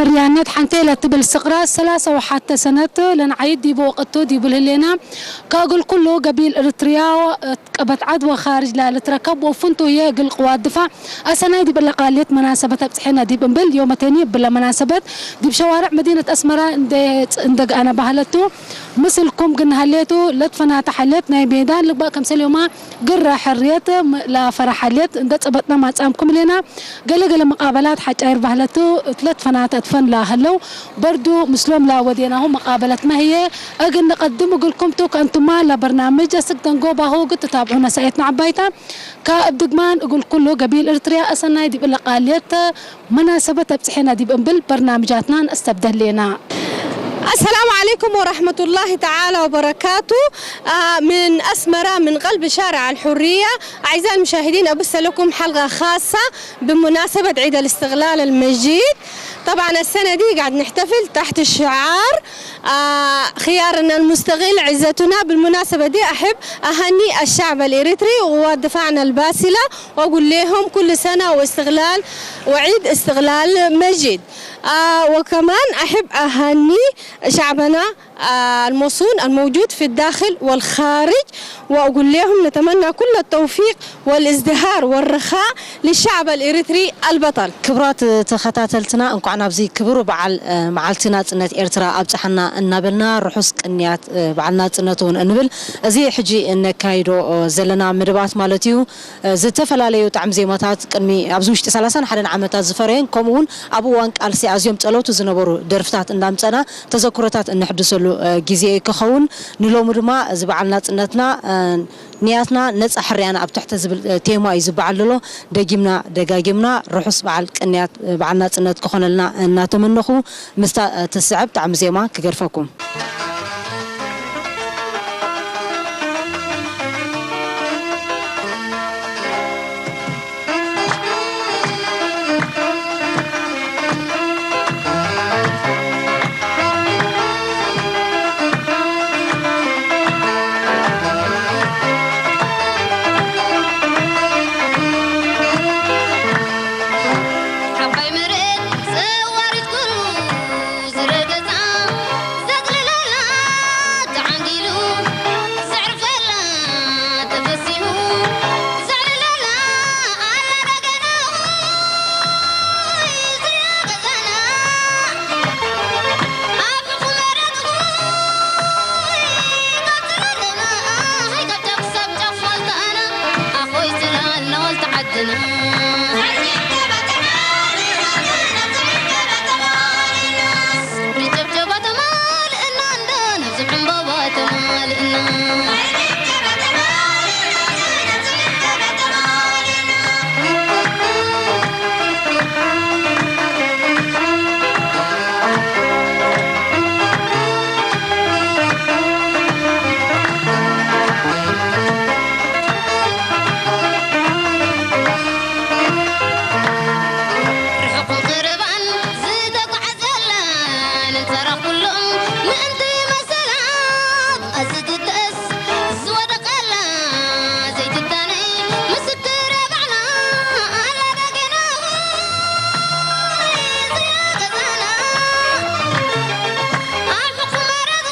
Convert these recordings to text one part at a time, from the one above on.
ርያነት ሓንቴ ለትብል ስቕራ ሰላሳ ወሓተ ሰነት ለንዓይድ ዲብ ወቅቱ ዲቡ ልህሌና፣ ከእግል ኩሉ ገቢል እርትርያ ቀበት ዓድ ወኻርጅ ላ ልትረከብ ወፍንቱ የእግል ቅዋት ድፋዕ አሰናይ ዲብ ለቃልየት መናሰበት አብጽሐና ዲብ እምብል ዮመቴኒ እብለ መናሰበት ዲብ ሸዋርዕ መዲነት አስመራ እንደ፣ እንደገአነ ባህለቱ ምስልኩም ግን ሀሌቱ ለትፈናተ ሐሌት ናይ ሜዳን ልግባእ ከምሰል ዮማ ግረ ሕርየት ም-፣ ላፈረ ሐሌት እንደ ጸበጥና ማጻምኩም ሌና። ገለ ገለ መቃበላት ሐጫይር ባህለቱ እትለት ፈናተ እትፈን ላሀለው በርዱ ምስሎም ላወዴናሁ መቃበለት መህየ እግን ንቀድም እግልኩም ቱ ከእንቱማ ለበርናምጅ እስክ ደንጎባሁ ግትታብዑነ ሰኤትና ዐባይታ ከእብ ድግማን እግል ኩሉ ገቢል እርትርያ አሰናይ ዲብ እለ ቃልየት መናሰበት አብጽሐና ዲብ እምብል በርናምጃትና ነስተብደህ ሌና። السلام عليكم ورحمة الله تعالى وبركاته. آه، من أسمرة، من قلب شارع الحرية. أعزائي المشاهدين، أبث لكم حلقة خاصة بمناسبة عيد الاستقلال المجيد. طبعًا السنة دي قاعد نحتفل تحت الشعار، آه، خيارنا المستقل عزتنا. بالمناسبة دي أحب أهني الشعب الإريتري ودفاعنا الباسلة وأقول لهم كل سنة واستقلال وعيد استقلال مجيد. آه، وكمان أحب أهني شعبنا، آه، المصون الموجود في الداخل والخارج، وأقول لهم نتمنى كل التوفيق والازدهار والرخاء للشعب الإريتري البطل. ክቡራት ተኸታተልትና፣ እንኳዕ ናብዚ ክቡር በዓል፣ እ፣ መዓልቲ ናጽነት ኤርትራ ኣብጽሓና እናበልና፣ ርሑስ ቅንያት፣ እ፣ በዓል ናጽነት እውን እንብል። እዚ ሕጂ እነካይዶ፣ እ፣ ዘለና መደባት ማለት እዩ። ዝተፈላለዩ ጣዕሚ ዜማታት ቅድሚ ኣብዚ ውሽጢ ሰላሳን ሓደን ዓመታት ዝፈረየን፣ ከምኡ እውን ኣብ እዋን ቃልሲ ኣዝዮም ጸለውቲ ዝነበሩ ደርፍታት እንዳምጸና ተዘክሮታት እነሕድሰሉ፣ እ፣ ግዜ ክኸውን። ንሎሚ ድማ እዚ በዓል ናጽነትና፣ እ፣ ንያትና ነጻ ሕርያና ኣብ ትሕቲ ዝብል፣ እ፣ ቴማ እዩ ዝበዓል ዘሎ። ደጊምና ደጋጊምና ርሑስ በዓል ቅንያት፣ እ፣ በዓል ናጽነት ክኾነልና እናተመነኹ ምስታ፣ እ፣ ትስዕብ ጣዕሚ ዜማ ክገድፈኩም። ዓባይ መሬት ዘዋሪት ኩሉ ዝረገጻ ዘጥልለላ ተዓንጊሉ ዘዕርፈላ ተፈሲሁ ዘዕልለላ ኣላ ደገና ዝረገጻና ኣብ ሕፉ መረትኹ ይቀጽለና ሃይቀጨፍ ሰብ ጨፍ ወልተኣና ኣኾይ ስላና ወልተዓድና ጨብጨባ ተማልእና እንዶ ነዚ ዕምበባ ተማልእና ርሑቕ ቀረባን ዝተጓዓዘላ ነጸራ ኩሎም ምእንቲ መሰላት ኣዝትተስ ዝወደቐላ ዘይትታነይ ምስክር ባዕላ ኣላ ደገና ዝረገጸና ኣብ ሕቑ መረብ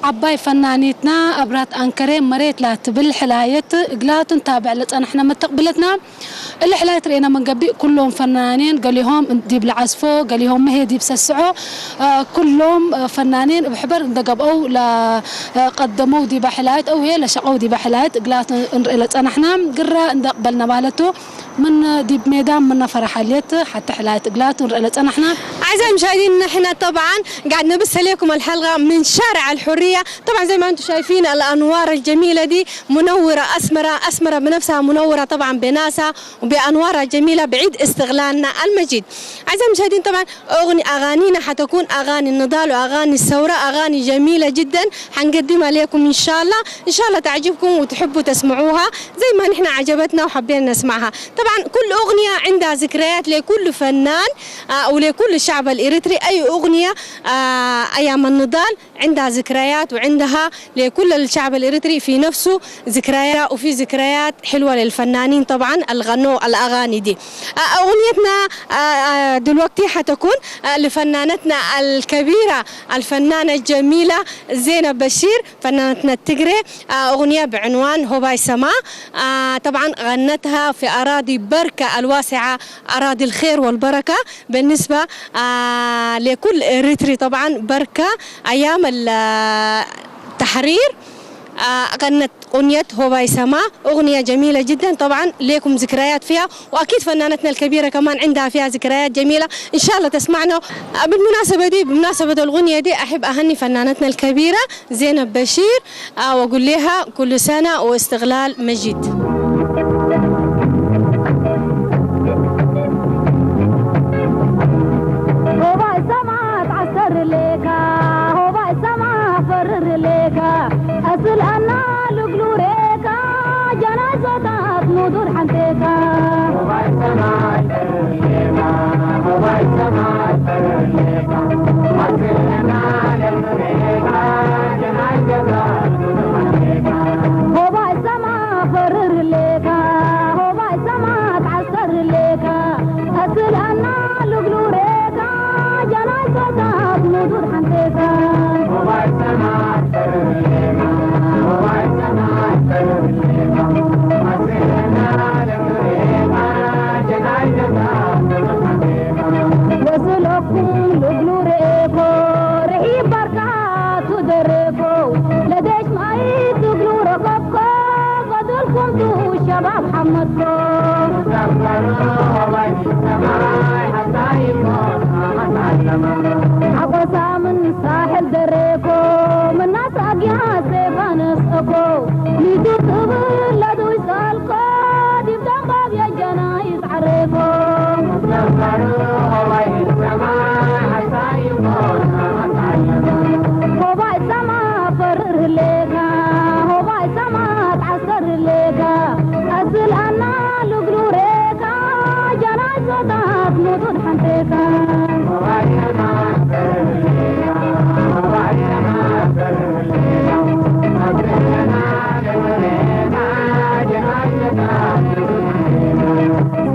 ዓባይ ፈናኒትና ኣብራት ኣንከሬ መሬት ላትብል ሕላየት እግላቱን ታብዕ ለጸናሕና መተቕብለትና እለ ሕላየት ርኤና መንገቢ ኩሎም ፈናኔን ገሊሆም ዲብ ለዓዝፎ ገሊሆም መሄ ዲብ ሰስዖ ኩሎም ፈናኔን እብ ሕበር እንደገብአው ለቀደመው ዲባ ሕላየት እው ለሸቀው ዲባ ሕላየት እግላት እንርኢ ለጸናሕና ግራ እንደቅበልና ማለቱ ምን ዲብ ሜዳ ምነ ፈረሓልየት ሓተ ሕላየት እግላት እንርኢ ለጸናሕና። أعزائي المشاهدين، نحن طبعا قاعد نبث لكم الحلقة من شارع الحرية. طبعا زي ما انتم شايفين الأنوار الجميلة دي منورة أسمرة، أسمرة بنفسها منورة طبعا بناسها وبأنوارها جميلة بعيد استغلالنا المجيد. أعزائي المشاهدين، طبعا أغني أغانينا حتكون أغاني النضال وأغاني الثورة، أغاني جميلة جدا حنقدمها لكم إن شاء الله. إن شاء الله تعجبكم وتحبوا تسمعوها زي ما نحن عجبتنا وحبينا نسمعها. طبعا كل أغنية عندها ذكريات لكل فنان، آه، ولكل الشعب الإريتري. أي أغنية، آه، أيام النضال عندها ذكريات، وعندها لكل الشعب الإريتري في نفسه ذكريات، وفي ذكريات حلوة للفنانين طبعا اللي غنوا الأغاني دي. آه، أغنيتنا، آه، آه، دلوقتي حتكون، آه، لفنانتنا الكبيرة، الفنانة الجميلة زينب بشير، فنانتنا التجري. آه، أغنية بعنوان هوباي سما. آه، طبعا غنتها في أراضي بركة الواسعة، أراضي الخير والبركة بالنسبة، آه، لكل إريتري. طبعا بركة أيام ال-، آه، التحرير. آه، غنت أغنية هوباي سما، أغنية جميلة جدا. طبعا لكم ذكريات فيها، وأكيد فنانتنا الكبيرة كمان عندها فيها ذكريات جميلة، إن شاء الله تسمعنا. آه، بالمناسبة دي، بمناسبة الأغنية دي، أحب أهني فنانتنا الكبيرة زينب بشير، آه، وأقول لها كل سنة واستقلال مجيد. ሆባይ ሰማ ትዓሰር ሌካ፣ ሆባይ ሰማ ፈርር ሌካ፣ ኣስል ኣና ልግሉ ሬካ፣ ጀናይዞታት ሙዱድ ሓንቴካ። ሆባይ ሰማ ፈርር ሌካ፣ ሆባይ ሰማ ትዓሰር ሌካ፣ ኣስል ኣና ልግሉ ሬካ፣ ጀናይዞታት ሙዱድ ሓንቴካ። ወስለኩም ልግሉ ሬኮ፣ ርሒብ ባርካ ትደረኮ፣ ለደሽ ማይ ትግሉ ረከብኮ፣ ፈድልኩም ቱ ሸባብ ሓመድኮ። ሓቆሳ ምን ሳሕል ደሬኮ፣ ምናስ ኣጊያ ስቴፋኖስ እኮ፣ ሚቱ ትብል ለዱይ ጸልኮ፣ ዲብ ደንባብ የጀና ይጽዓሬኮ። ሆባይ ሰማ ፈርር ህሌካ፣ ሆባይ ሰማ ትዓሰር ህሌካ፣ ኣስል ኣና ልግሉ ሬካ፣ ጀናይዞታት ሙዱድ ሓንቴካ።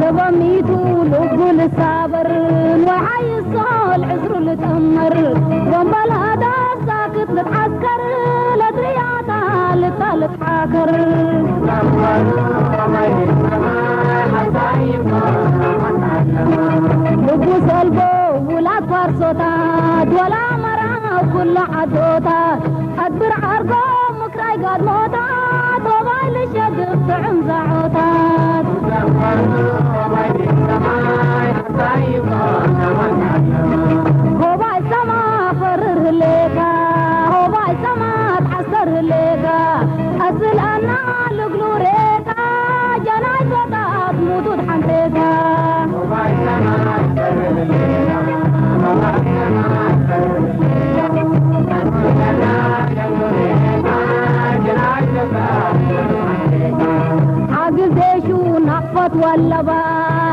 ሰበሚቱ ልቡ ልሳበር፣ ንዋይ ሓይሶ ልዕዝሩ ልጥመር፣ ወንበል ሃዳፍ ሳክት ልትዓስከር፣ ለድርያታ ልታ ልትሓከር። ልቡ ሰልቦ ውላድ ፋርሶታት፣ ወላ መራው ኩሉ ዓዶታት፣ ኣድብር ዓርጎ ምክራይ ጋድሞታት፣ ሆባይ ልሸግፍ ጥዑም ዛዖታት። ሆባይ ሰማ ፈርር ህሌካ፣ ሆባይ ሰማ ትዓሰር ህሌካ፣ ኣስል ኣና ልግሉ ሬካ፣ ጀናይዞታት ሙዱድ ሓንቴካ። ዓግብ ዴሹ ናቕፈት ወለባ፣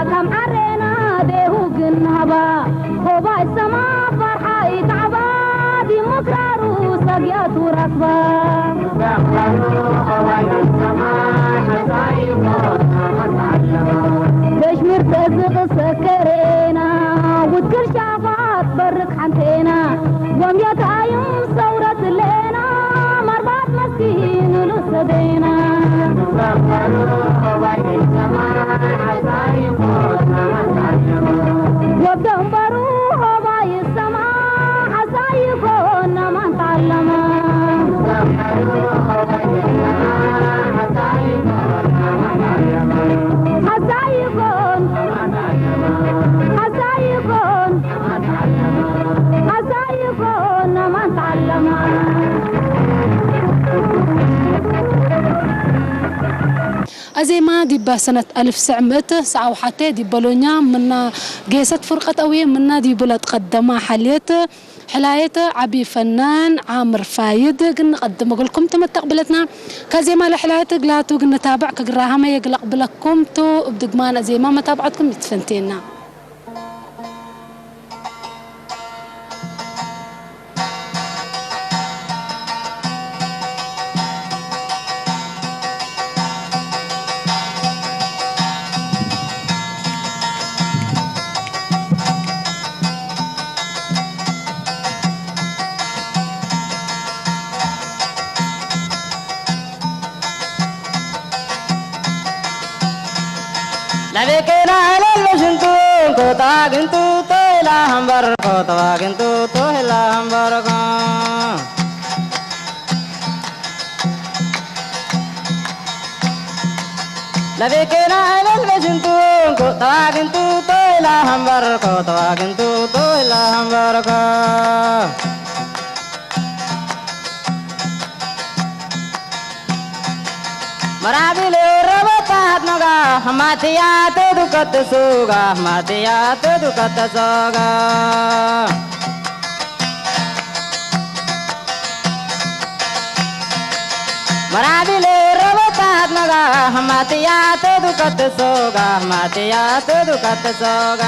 ከም ዓሬና ዴሁ ግን ሃባ፣ ሆባይ ሰማ ፈርሓ ኢታዕባ፣ ዲሞክራሩ ሰግያቱ ረክባ። በሽሚር ተዝቕ ሰከሬና፣ ውትክል ሻፋት በርቅ ሓንቴና፣ ጎምየት ኣዩም ሰውረት ሌና፣ ዜማ ዲባ ሰነት ኣልፍ ስዕ ምእት ሰዓው ሓቴ ዲበሎኛ ምና ጌሰት ፍርቀት ኣውየ ምና ዲቡለት ቀደማ ሓልየት ሕላየት ዓቢ ፈናን ዓምር ፋይድ ግን ንቐድም እግልኩም ትመተቕ ብለትና። ከዜማ ለሕላየት እግላቱ ግን ንታብዕ ክግራሃመ የግለቕ ብለኩም ቱ እብ ድግማን ዜማ መታብዐትኩም ይትፈንቴና። ለቤኬና ለለሽንቱ ኮታግንቱ ቶይላ ሃምበርኮ ተዋግንቱ ቶይላ ሃምበርኮ ለቤኬና ለለሽንቱ ኮታግንቱ ቶይላ ሃምበርኮ ተዋግንቱ ቶይላ ሃምበርኮ መራቢል ረበታት ነጋ ማትያ ተዱከት ሱጋ ማትያ ተዱከት ሶጋ መራቢል ረበታት ነጋ ማትያ ተዱከት ሶጋ ማትያ ተዱከት ሶጋ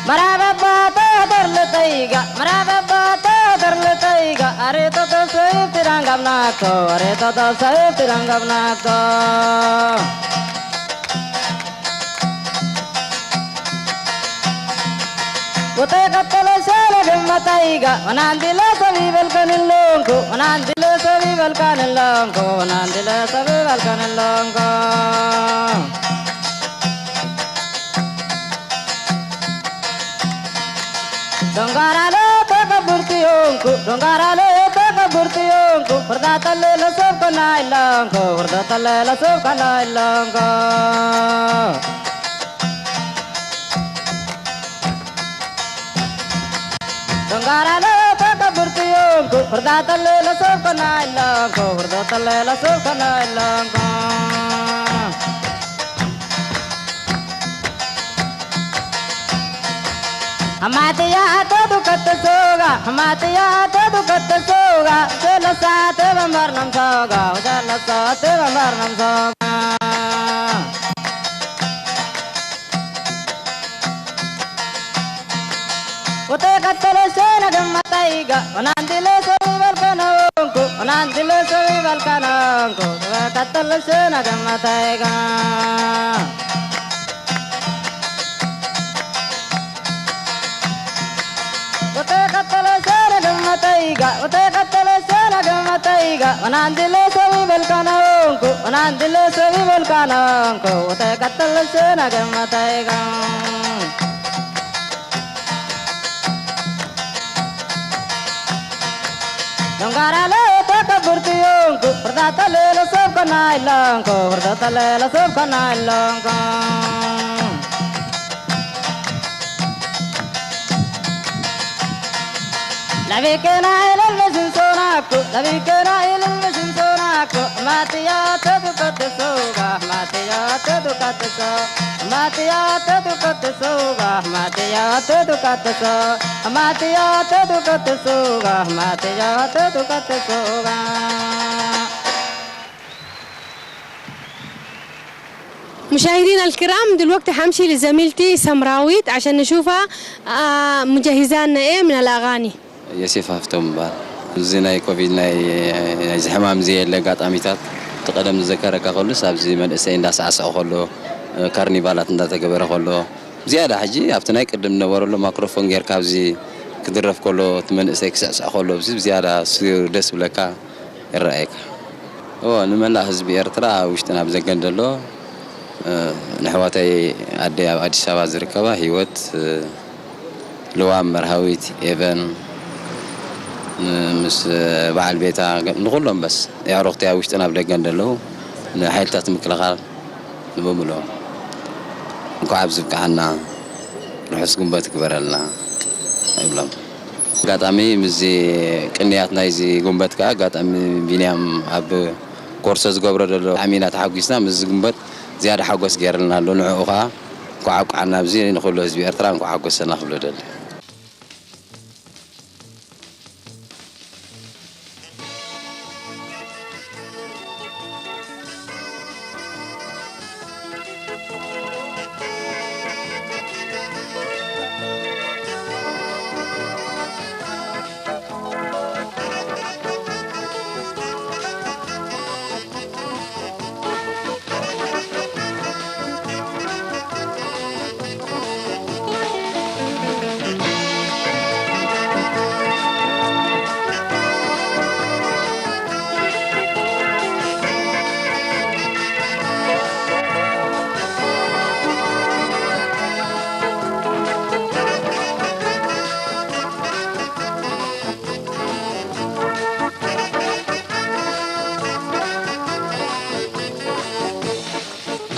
መራበባ ተደርልጠይጋ መራበባ ተደርልጠይጋ ኣሬቶ ተሰይብ ትዳንጋብናቶ ኣሬቶ ተሰይብ ትዳንጋብናቶ ወጠይ ቀጠለ ሸለ ግመተይጋ ወናንዲለ ሰብ ይበልከን ኣለንኩ ወናንዲለ ሰብ ይበልካን ኣለንኩ ወናንዲለ ሰብ ይበልካን ኣለንኩ ዶንጋራለ ተከብርቲ ዮንኩ ዶንጋራለ ተከብርቲ ዮንኩ ፍርዳተለ ለሰብ ከና ኢለንኩ ፍርዳተለ ለሰብ ከና ኢለንኩ ዶንጋራለ ተከብርቲ ዮንኩ ፍርዳተለ ለሰብ ከና ኢለንኩ ፍርዳተለ ለሰብ ከና ኢለንኩ Hamatiya tedu katsoga, hamatiya tedu katsoga, jalosa te bambar nam soga, jalosa te bambar nam soga. Ute katalo sena gammataiga, onandile sovi balkanonku, onandile sovi balkanonku, katalo sena gammataiga. Ute katale sere gammataiga, ute katale sere gammataiga, onandile sovi balkanonku, onandile sovi balkanonku, ute katale sere gammataiga. Dongara le takaburti yonku, hurdata le la sob kana ilonku, hurdata le la sob kana ilonku. Labikena ilal mesin sonaku, labikena ilal mesin sonaku, matiya tadu katasoga, matiya tadu kataso, matiya tadu katasoga, matiya tadu kataso, matiya tadu katasoga, matiya tadu katasoga. مشاهدينا الكرام، دلوقتي حمشي لزميلتي سمراويت عشان نشوفها، آه، مجهزة لنا إيه من الأغاني. ዮሴፍ ሃፍቶም ይበሃል። እዚ ናይ ኮቪድ ናይ፣ ናይዚ ሕማም እዚ የለ ኣጋጣሚታት፣ እቲ ቀደም ዝዘከረካ ከሉስ ኣብዚ መንእሰይ እንዳሳዕሰዐ ከሎ፣ ካርኒቫላት እንዳተገበረ ከሎ፣ ዝያዳ ሕጂ ኣብቲ ናይ ቅድም ዝነበረሉ ማክሮፎን ጌርካ ኣብዚ ክድረፍ ከሎ፣ እቲ መንእሰይ ክስዕስዕ ከሎ፣ ኣብዚ ብዝያዳ እሱ ደስ ብለካ። ይረኣየካ። እወ፣ ንመላእ ህዝቢ ኤርትራ ኣብ ውሽጥን ኣብ ደገን ዘሎ፣ እ፣ ንኣሕዋተይ ኣደይ ኣብ ኣዲስ ኣበባ ዝርከባ ህይወት፣ እ፣ ልዋም፣ መርሃዊት፣ ኤቨን፣ እ፣ ምስ በዓል ቤታ፣ ንኹሎም በስ የዕሩኽተይ ኣብ ውሽጥን ኣብ ደገን ዘለዉ ንሓይልታት ምክልኻል ንብምልኦም እንኳዕ ኣብዚ ብቅዓና፣ ርሑስ ግንቦት ይግበረልና ይብሎም። ኣጋጣሚ ምስዚ ቅንያት ናይዚ ጉንበት ከኣ ኣጋጣሚ ቢንያም ኣብ ኮርሶ ዝገብሮ ዘሎ ብጣዕሚ ኢና ተሓጒስና። ምስዚ ጉንበት ዝያዳ ሓጎስ ገይርልና ኣሎ። ንዕኡ ከኣ እንኳዕ ኣብቅዓና ኣብዚ ንኩሉ ህዝቢ ኤርትራ እንኳዕ ሓጎሰና ክብሎ ደሊ።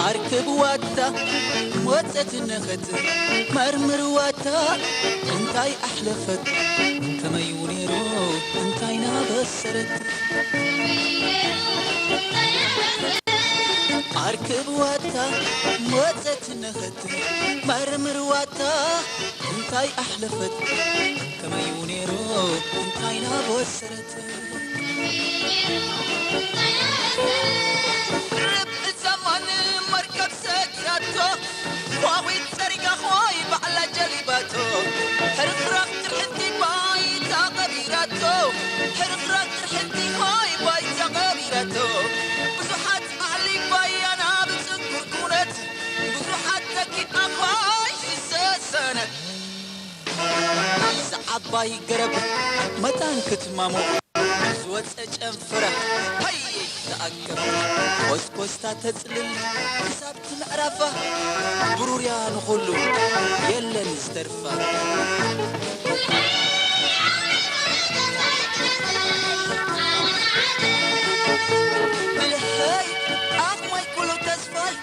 ኣርክብዋታ ሞጸት ነኸት መርምርዋታ እንታይ ኣሕለፈት ከመዩ ነይሩ እንታይ ናበሰረት ኣርክብዋታ ሞጸት ነኸት መርምርዋታ እንታይ ኣሕለፈት ከመዩ ነይሩ እንታይ ናበሰረት ርብዒ ዘማን መርከብ ሰጊራቶ ኳኺት ጸሪጋ ኾይ ባዕላ ጀሊባቶ ሕርኽራኽ ትርሕንቲ ባይታ ቀቢራቶ ሕርኽራኽ ትርሕንቲ ኾይ ባይታ ቀቢራቶ ብዙሓት ኣዕሊባያና ብጽንኩር ኩነት ብዙሓት ተኪኣ ኾይ ዝሰሰነት ዝዓባይ ገረብ መታን ክትማሞ ዝወፀ ጨንፈረ ሃየ ተኣከብ ኮስኮስታ ተፅልል ክሳብ ትምዕራፋ ብሩርያ ንኹሉ የለን ዝተርፋ ብልሐይ ኣቕማይ ኩሉ ተስፋይ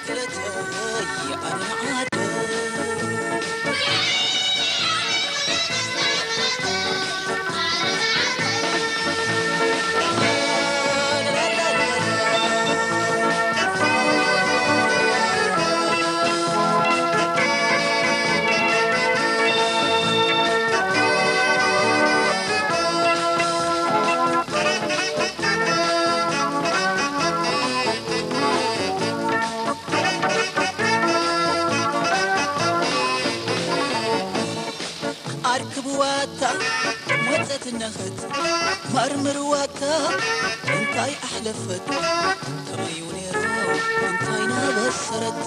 ኣርክብዋታ መጸት ነኸት መርምርዋታ እንታይ ኣሕለፈት ከመዩ ነይሩ እንታይ ናበሰረት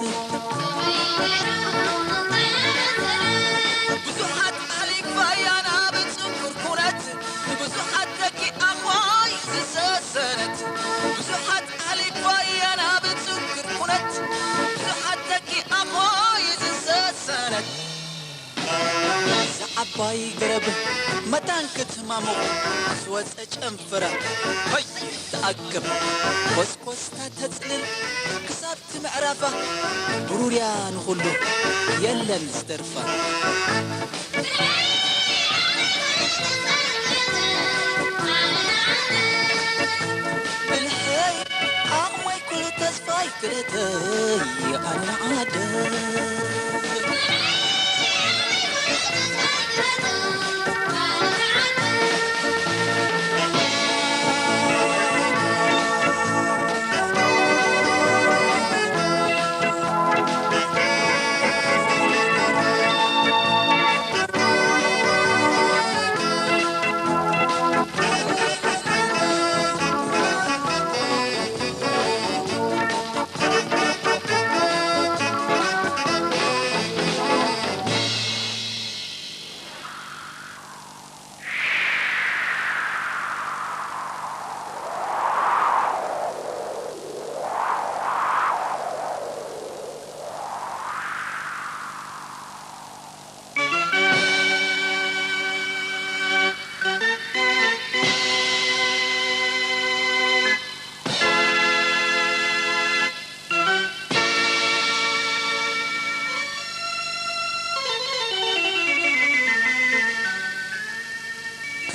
ብዙሓት ኣሊፋያ ናብ ጽንኩር ኩነት ብዙሓት ደቂ ኣኾይ ዝሰሰነት ብዙሓት ኣሊፋያ ናብ ጽንኩር ኩነት ብዙሓት ደቂ ኣኾይ ዝሰሰነት ዝዓባይ ገረብ መታን ክትማሙቕ ዝወፀ ጨንፈራ ሆይ ተኣክብ ኮስኮስታ ተፅልል ክሳብ ትምዕራፋ ብሩርያ ንኹሉ የለን ዝተርፋ ብልሐይ ዓቕመይ ኩሉ ተስፋይ ክለተይ ኣነ ንዓደ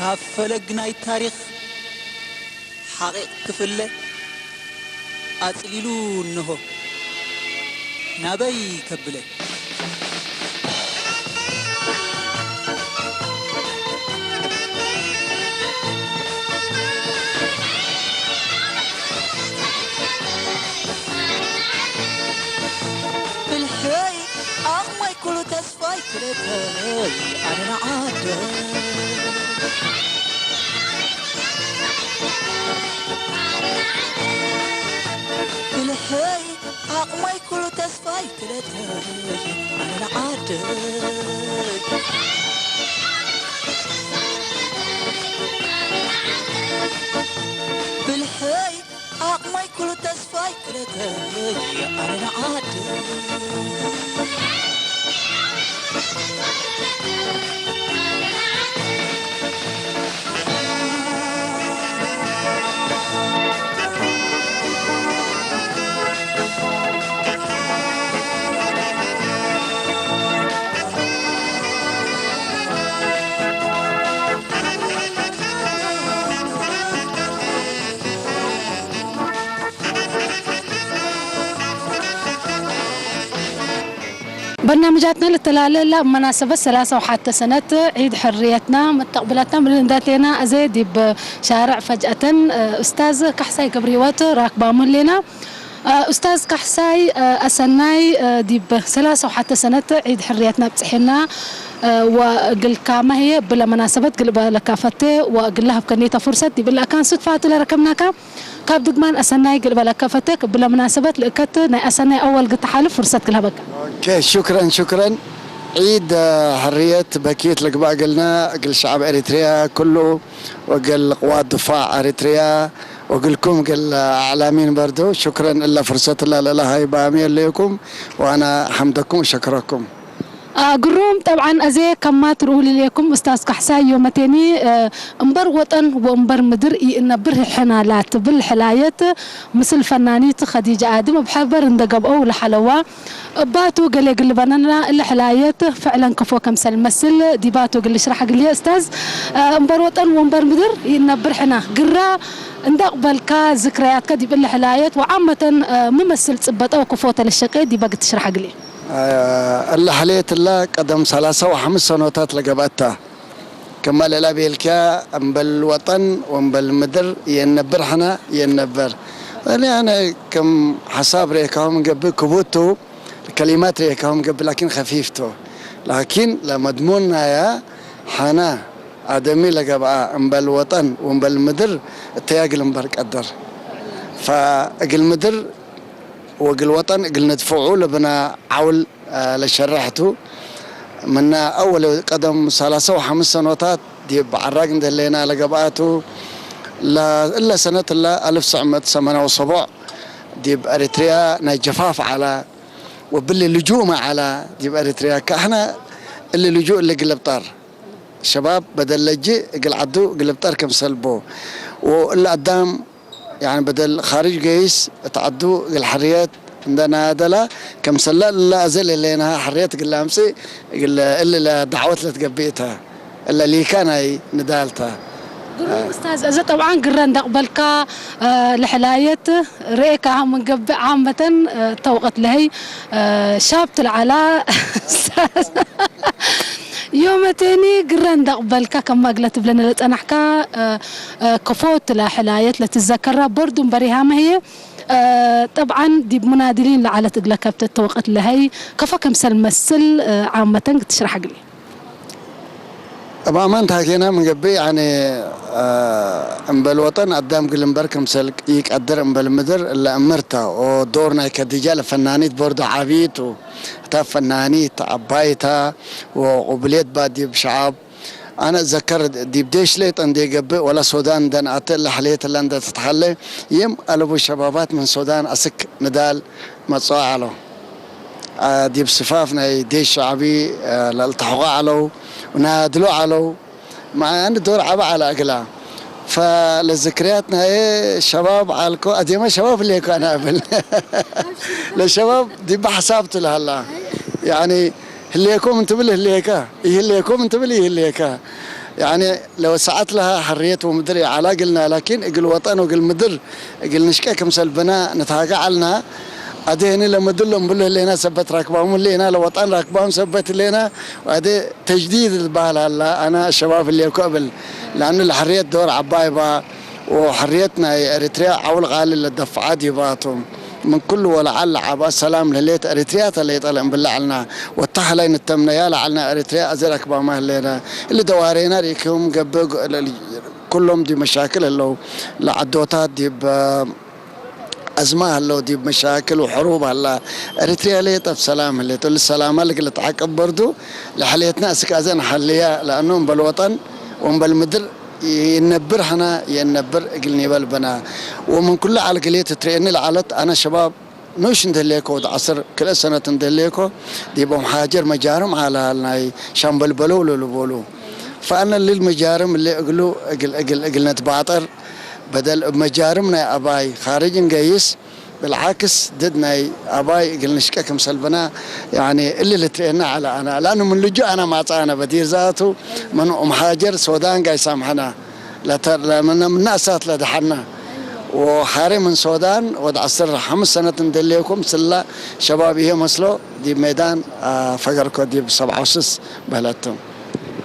ኣብ ፈለግ ናይ ታሪኽ ሓቒቕ ክፍለ ኣጽሊሉ እንሆ ናበይ ከብለ። ብልሐይ ዓቕመይ ኩሉ ተስፋይ ክለተይ ኣነ ንዓደ። ብልሐይ ዓቕመይ ኩሉ ተስፋይ ክለተይ ኣነ ንዓደ። ብልሐይ ዓቕመይ ኩሉ ተስፋይ ክለተይ ኣነ ንዓደ። በርናምጃትና ልተላለላ ብመናሰበት ሰላሳ ወሓተ ሰነት ዒድ ሕርየትና መተቕብለትና ምልእንዳቴና እዘ ዲብ ሻርዕ ፈጅአተን ኡስታዝ ካሕሳይ ገብረ ህይወት ራክባሙ ሌና። ኡስታዝ ካሕሳይ፣ ኣሰናይ ዲብ ሰላሳ ወሓተ ሰነት ዒድ ሕርየትና ብጽሒና ወእግልካ ማህየ ብለ መናሰበት ግልበ ለካፈቴ ወእግላ ሀብከኔተ ፍርሰት ዲብላ ካን ሱትፋቱ ለረከብናካ ካብ ድግማን ኣሰናይ ግልበ ለካፈቴ ብለ መናሰበት ልእከት ናይ ኣሰናይ ኣወል ግተሓልፍ ፍርሰት ግልሀበካ። ኦኬ፣ ሹክረን፣ ሹክረን። ዒድ ሕርየት በኪት ልግባእ እግልና እግል ሸዓብ ኤሪትሪያ ኩሉ ወእግል ቅዋት ድፋዕ ኤሪትሪያ ወእግልኩም እግል ኣዕላሚን በርዶ ሹክረን እለ ፍርሰት እለ ለለሃይ ባሚ የለይኩም ወኣና ሓምደኩም ወሸክረኩም። ግሩም። ጠብዓን ኣዜ ከማ ትርኡ ልሌኩም ኡስታዝ ካሕሳይ ዮመቴኒ እምበር ወጠን ወእምበር ምድር ይእነብር ሕና ላትብል ሕላየት ምስል ፈናኒት ኸዲጃ ኣድም ኣብ ሕበር እንደገብአው ለሓለዋ እባቱ ገሌ ግልበነና እለ ሕላየት ፍዕለን ከፎ ከምሰል መስል ዲባቱ ግል ሽራሕ ግልየ እስታዝ እምበር ወጠን ወንበር ምድር ይእነብር ሕና ግራ እንዳቕበልካ ዝክረያትካ ዲብ እለ ሕላየት ወዓመተን ምመስል ጽበጠ ወከፎ ተለሸቀ ዲበ ግትሽራሕ ግልየ። እለ ሕልየት እላ ቀደም ሰላሳ ወሐምስ ሰኖታት ለገብአታ። ከማ ለላ ቤልኪያ እምበል ወጠን ወእምበል ምድር የነብር ሕና የነበር። እኔ ኣነ ከም ሓሳብ ርኤካሁም ገብእ ክቡቱ ከሊማት ርኤካሁም ገብእ ላኪን ኸፊፍቶ። ላኪን ለመድሙን ናያ ሓና ኣደሚ ለገብኣ እምበል ወጠን ወእምበል ምድር እተያ እግል እምበር ቀደር። ፈእግል ምድር ወእግል ወጠን እግል ንድፍዑ ለብና ዓውል ለሸርሕቱ ምና ኣወል ቀደም ሰላሳ ወሐምስ ሰኖታት ዲብ ዓራግ እንደሌና ለገብኣቱ እለ ሰነት እለ አልፍ ሰዕ መት ሰመንያ ወሰቦዕ ዲብ ኤሪትሪያ ናይ ጀፋፍ ዓላ ወብሊ ልጁእ መዓላ ዲብ ኤሪትሪያ ከሕነ እሊ ልጁእ እሊ ግልብጣር ሸባብ በደል ለጅእ እግል ዓዱ ግልብጠር ክምሰልቦ ወእለ አዳም ያኒ በደል ኻርጅ ገይስ እት ዓዱ እግል ሕርየት እንደናደላ ከምሰላ እለ አዘል የሌና ሕርየት እግል አምጽእ እግል እሊ ለዳዕወት ለትገብእ እተ እለ ሊካ ናይ ንዳልታ። ግሩም ኡስታዝ፣ እዚ ጠብዓን ግረ እንዳቕበልካ ለሕላየት ርኤካ ምንገብእ ዓመተን ተውቐት ለሀይ ሻብ ትልዓላ ዮመቴኒ ግረ እንዳቕበልካ ከማግለ ትብለነ ለጸናሕካ ከፎ ትላ ሕላየት ለትዘከራ በርዱን በሪሃ መህየ ጠብዓን ዲብ ሙናድሊን ለዓለት እግለ ከብተ ተወቐት ለሀይ ከፎ ከምሰል መስል ዓመተን ክትሽራሕ ግሊ። እብ አማን ታኬና ምንገብእ ያኒ እምበል ወጠን አዳም ግልምበር ክምሰል ይቀድር እምበል ምድር እለ እምርታ ኦዶር ናይ ከዲጃ ለፈናኒት ቦርዶ ዓቢቱ እታ ፈናኒት ዓባይታ ወቁብሌት ባዲብ ሸዓብ አነ እዘከር ዲብ ዴሽ ሌጠ እንዴ ገብእ ወላ ሶዳን እንደን አተ እለ ሕሌት እለ እንደ ትትሓለ የም አለቡ ሸባባት ምን ሶዳን አስክ ንዳል መጽኦ አሎ። ዲብ ስፋፍ ናይ ዴሽ ሸዕቢ ለልተሕቆ ዐለው፣ ናድሎ ዐለው። መዓ አንድ ዶር ዐበ ዐለ እግላ። ፈለዝክርያት ናይ ሸባብ ዐልኮ፣ አዜመ ሸባብ ህሌኮ አነ እብል። ለሸባብ ዲበ ሐሳብ ቱ ለሀላ። ያኒ ህሌኮም እንትብል ህሌከ፣ ይህሌኮም እንትብል ይህሌከ። ያኒ ለወሰዓት ለሃ ሕርየት ወምድር የዓላ እግልና፣ ላኪን እግል ወጠን ወእግል ምድር እግል ንሽቀ ክምሰል ብና ንትሃገ ዓልና። ኣደ ህኒ ለምድር ለምብሉ ህሌና ሰበት ራክባሙ ህሌና፣ ለወጠን ራክባሙ ሰበት ህሌና። ወኣደ ተጅዲድ ዝበሃል ኣላ፣ ኣና ሸባብ ህሌኮ እብል። ለኣኑ ለሕርየት ዶር ዓባይ ባ፣ ወሕርየት ናይ ኤሪትሪያ ዓውል ቃሊ ለደፍዓ ዲባቶም። ምን ኩሉ ወለዓል ለዓባ ሰላም ለህሌት ኤሪትሪያ ተለይጠ ለእምብል ለዓልና። ወታሕላይ ንተምነያ ለዓልና ኤሪትሪያ ኣዘ ራክባማ ህሌና። እሊ ደዋሬና ርኢክም ገብእ ኩሎም ዲብ መሻክል ህለው። ለዓዶታት ዲብ ኣዝማ ህለው፣ ዲብ መሻክል ወሕሩብ ሀላ። ኤሪትሪያ ለየጠብ ሰላም ህሌት። እሊ ሰላማ ልግል ተዓቅብ በርዱ ለሕሌትና እስክ ኣዘ ንሓልያ። ለኣኑ እምበል ወጠን ወእምበል ምድር ይነብር ሀና የነብር እግል ኒበል በና። ወምን ኩሉ ዓል ግሌት ትርእየኒ ለዓለት ኣነ ሸባብ ኑሽ እንደሌኮ ወደ ዓስር ክልተ ሰነት እንደሌኮ ዲቦም ሓጀር መጃርም ዓላል ናይ ሻምበል በለው ለልቦሉ። ፈኣነ ልል መጃርም እሌ እግሉ እግል እግል እግል ነትባጠር በደል እብ መጃርም ናይ ኣባይ ኻርጅ እንገይስ ብልዓክስ ድድ ናይ ኣባይ እግል ንሽቀ ክምሰል በና። ያኒ እሊ ልትርእየና ዓለ ኣና ላኑ ምን ልጁ ኣና ማጻ ኣነ በዲር ዛቱ ምን ኡም ሓጀር ሶዳን ጋይ ሳምሐና ለተ-፣ ለምነ-፣ ምነ እሳት ለደሓና። ወሓሬ ምን ሶዳን ወድ ዓስር ሓምስ ሰነት እንደሌኩም ስላ ሸባብ ይሄ መስሎ ዲብ ሜዳን፣ አ፣ ፈገርኮ ዲብ ሰብዓ ውስስ በህለትም።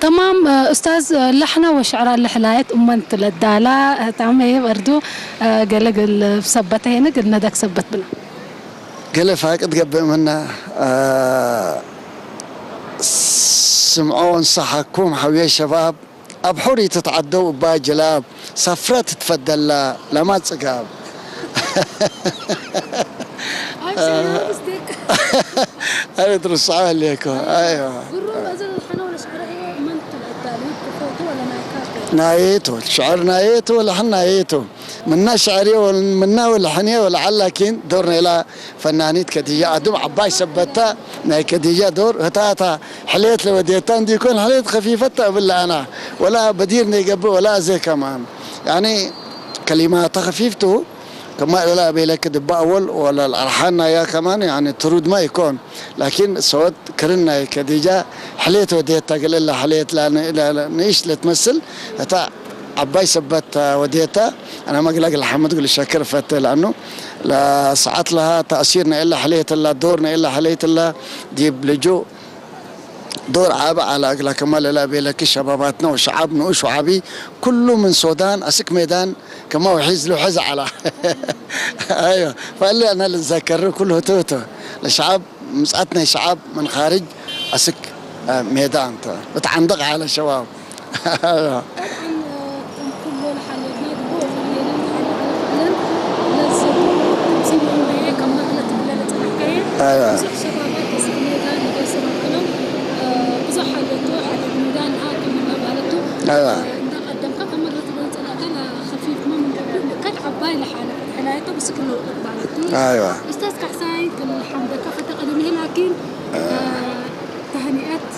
ተማም፣ እ፣ ኡስታዝ፣ እ፣ ለሕነ ወሽዕራ ለሕላየት እመንት ለዳላ፣ እ፣ ታመ በርዱ፣ እ፣ ገለ ግል ሰበት ሄነ ግል ነደክ ሰበት ብና። ገለ ፋቅድ ገብእ ምና፣ እ፣ ስምዖ እንሰሓኩም ሓውየ ሸባብ ኣብ ሑር ይትትዓደው እባ ጅላብ ሳፍራ ትትፈደላ ለማት ጽጋብ። ኣይ፣ ሰላም ስቴክ። ኣረ ትርስዖ ኣለኮ። ኣይዋ። ብሩ መዘን ሓና ወለ ሽዕረ እየ መን ትልዕዳሉ ክፎቱ ወለ ናይ ካርቶ። ናየቱ፣ ሽዕር ናየቱ፣ ለሕን ናየቱ። ምና ሽዕር እየ ወል-፣ ምና ወልሕን እየ ወልዓል ላኪን ዶር ነላ ፈናኒት ከዲጃ ኣዱም ዓባይ ሰበታ ናይ ከዲጃ ዶር ህታታ ሕሌት ለወዴታ እንዲኮን ሕሌት ከፊፈታ እብል ኣና ወላ በዲር ነይገብእ ወላ ኣዘ ከማን ያኒ ከሊማታ ከፊፍቱ ከማ ለላ ቤለክ ድባ ኣወል ወላ ኣልሓን ናያ ከማን ያኒ ትሩድ ማ ይኮን ላኪን ሰወት ክርን ናይ ከዲጃ ሕሌት ወዴታ ግልእላ ሕሌት ላ ን-፣ ላ፣ ላ፣ ንእሽ ለትመስል እታ ዓባይ ሰበት ወዴታ ኣና መግላ ግል ሓመድ ግል ሸክር ፈተ ለኣኑ ለሰዓት ለሃ ተእሲር ነኤላ ሕሌት ላ ዶር ነኤላ ሕሌት ላ ዲብ ልጁ ዶር ዓቢ ዓላ እግላ ከማ ለላ ቤለኪ ሸባባትና ወሸዓብ ንኡሽ ወዓቢ ኩሉ ምን ሶዳን ኣስክ ሜዳን ከማ ውሒዝ ልውሕዝ ዓላ። ኣይዋ፣ ፈሊ ኣና ልዘከር ኩሉ ህቶ ህቶ ለሸዓብ ምጽኣት ናይ ሸዓብ ምን ኻርጅ ኣስክ፣ አ፣ ሜዳ እንተ እት ዓንደቕ ዓለ ሸባብ። ኣይዋ። ጠብዓን፣ እ፣ ከም ኩሎ ለሓለፍና ድቦ ወፈርየና ንሓለ ዓለ ፍዕለን ለዘቡ ትምሲል መንበየ ከም መግለ ትብለ ለጸናሕከየ ኣይዋ። ብዙሕ ሸባባት እስክ ሜዳ ንገስር እንክሎም፣ እ፣ ብዙሕ ሓለቱ ሓለት ሜዳ ንሃ ከም እናባለቱ፣ ኣይዋ። እ፣ እንዳቐደምካ ከም መግለ ትብለ ለጸናሕከ ለኸፊፍማ ምን ከፊፍ ልእከት ዓባይ ለሓለፈት ሕላየቶም እስክ ለውጥት ባለቱ። ኣይዋ። ኡስታዝ ካሕሳይ ክም ሓምደካ ፈተ ቀደም ይሄ ላኪን፣ እ፣ ተህኒኣት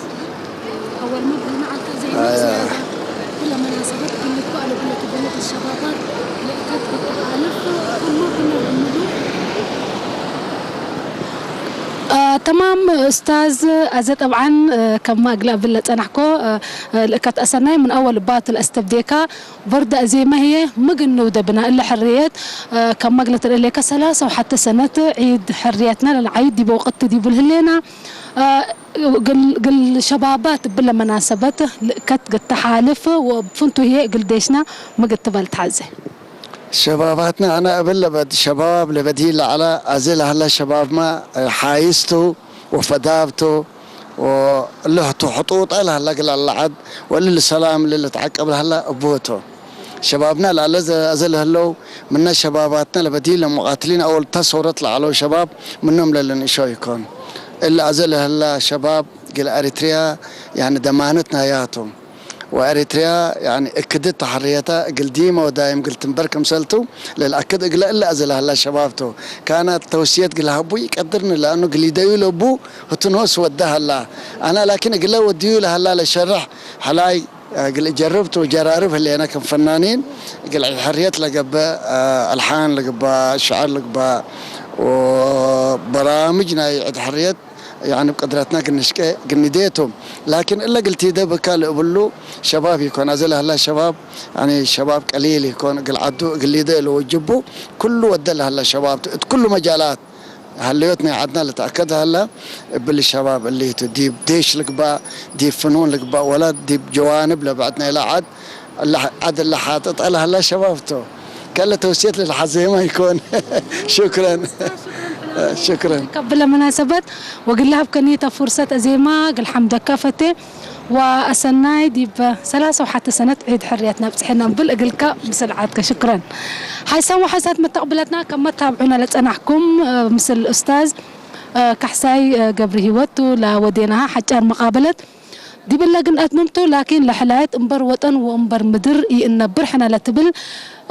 ኣወል መብርሂ መዓልታ ዘይነት ኣያ። ዝያዳ ኩለ መናሰበት ክልኮ ኣለ ብለ ክበለት ሸባባት ልእከት ክተሓልፍ ኩሉ ክነርምዱ። አ፣ ተማም ኡስታዝ፣ ኣዘ ጠብዓን፣ እ፣ ከማ እግላ ብለ ጸናሕኮ፣ እ፣ እ፣ ልእከት ኣሰናይ ምን ኣወል ባቱ ለአስተብዴካ በርዳ ዜማ ህየ ምግን ንውደብና እለ ሕርየት፣ እ፣ ከማ እግለ ትርእሌከ ሰላሳ ወሓተ ሰነት ዒድ ሕርየትና ለልዓይድ ዲበ ወቅት ዲቡ ልህሌና። እ፣ ግል፣ ግል ሸባባት ብለ መናሰበት ልእከት ግተሓልፍ ወብፍንቱ ህየ እግል ዴሽና ምግትበል ተዓዘ። ሸባባትና ኣና እብል ለበድ ሸባብ ለበዲ ለዓላ ኣዜ ለሃላ ሸባብማ ሓይስቱ ወፈዳብቱ ወልህቱ ሕጡጠ ለሃላ ግል ኣለዓድ ወልል ሰላም ልልትዓቀብ ለሃላ እቡህቱ። ሸባብና ለኣለ ዘ-፣ ኣዘ ለህለው ምነ ሸባባትና ለበዲ ለሙቃትሊን ኣወልታ ሰውረት ለዓለው ሸባብ ምኖም ለልንእሾ ይኮን። እለ ኣዘ ለህላ ሸባብ ግል ኤሪትሪያ ያኒ ደማነት ናያቱ። ወኤሪትሪያ ያኒ እክድት ተሐርየታ እግል ዲመ ወዳይም ግል ትንበር ክምሰልቱ ለልአክድ እግለ እለ ኣዘ ለሀላ ሸባብቱ። ካናት ተውስየት ግል ሀቡ ይቀድርኒ ለአኑ ግል ይደዩ ለቡ ህቱ ኖስ ወደ ሀላ። አና ላኪን እግለ ወድዩ ለሀላ ለሸርሕ ሐላይ እግል እጀርብቱ ጀራርብ ህሌነ ክም ፈናኒን እግል ዒድ ሕርየት ለገብእ አልሓን ልግባእ ሽዕር ልግባእ ወበራምጅ ናይ ዒድ ሕርየት يعني بقدرتنا قنشكي قنديتهم، لكن إلا قلتي ده بكال أبلو شباب يكون أزل هلا شباب، يعني شباب قليل يكون قل عدو قل ده لو جبو، كله ودل هلا شباب كل مجالات هليوتنا عدنا لتأكد هلا بالشباب اللي ت- ديب ديش لقبا، ديب فنون لقبا، ولا ديب جوانب لبعدنا إلى عد اللح- عد اللي حاطط على هلا شبابته. كلا توسيت للحزيمة يكون. شكرا. شكرا. ከብለ መናሰበት ወግላሃብ ከኒተ ፍርሰት ኣዜማ ግል ሓምደካ ፈቴ ወኣሰናይ ዲብ ሰላሳ ወሓተ ሰነት ዒድ ሕርያትና ብጽሐና ብል እግልካ ብስልዓትከ ሽክረን። ሓይሳን ወሓሳት መተቕብለትና ከም መታብዑና ለጸናሕኩም ምስል ኡስታዝ ካሕሳይ ገብሪ ህይወቱ ለወዴናሃ ሓጫር መቃበለት ዲብለ ግን ኣትምምቱ ላኪን ለሕላየት እምበር ወጠን ወእምበር ምድር ይእነብር ሕነ ለትብል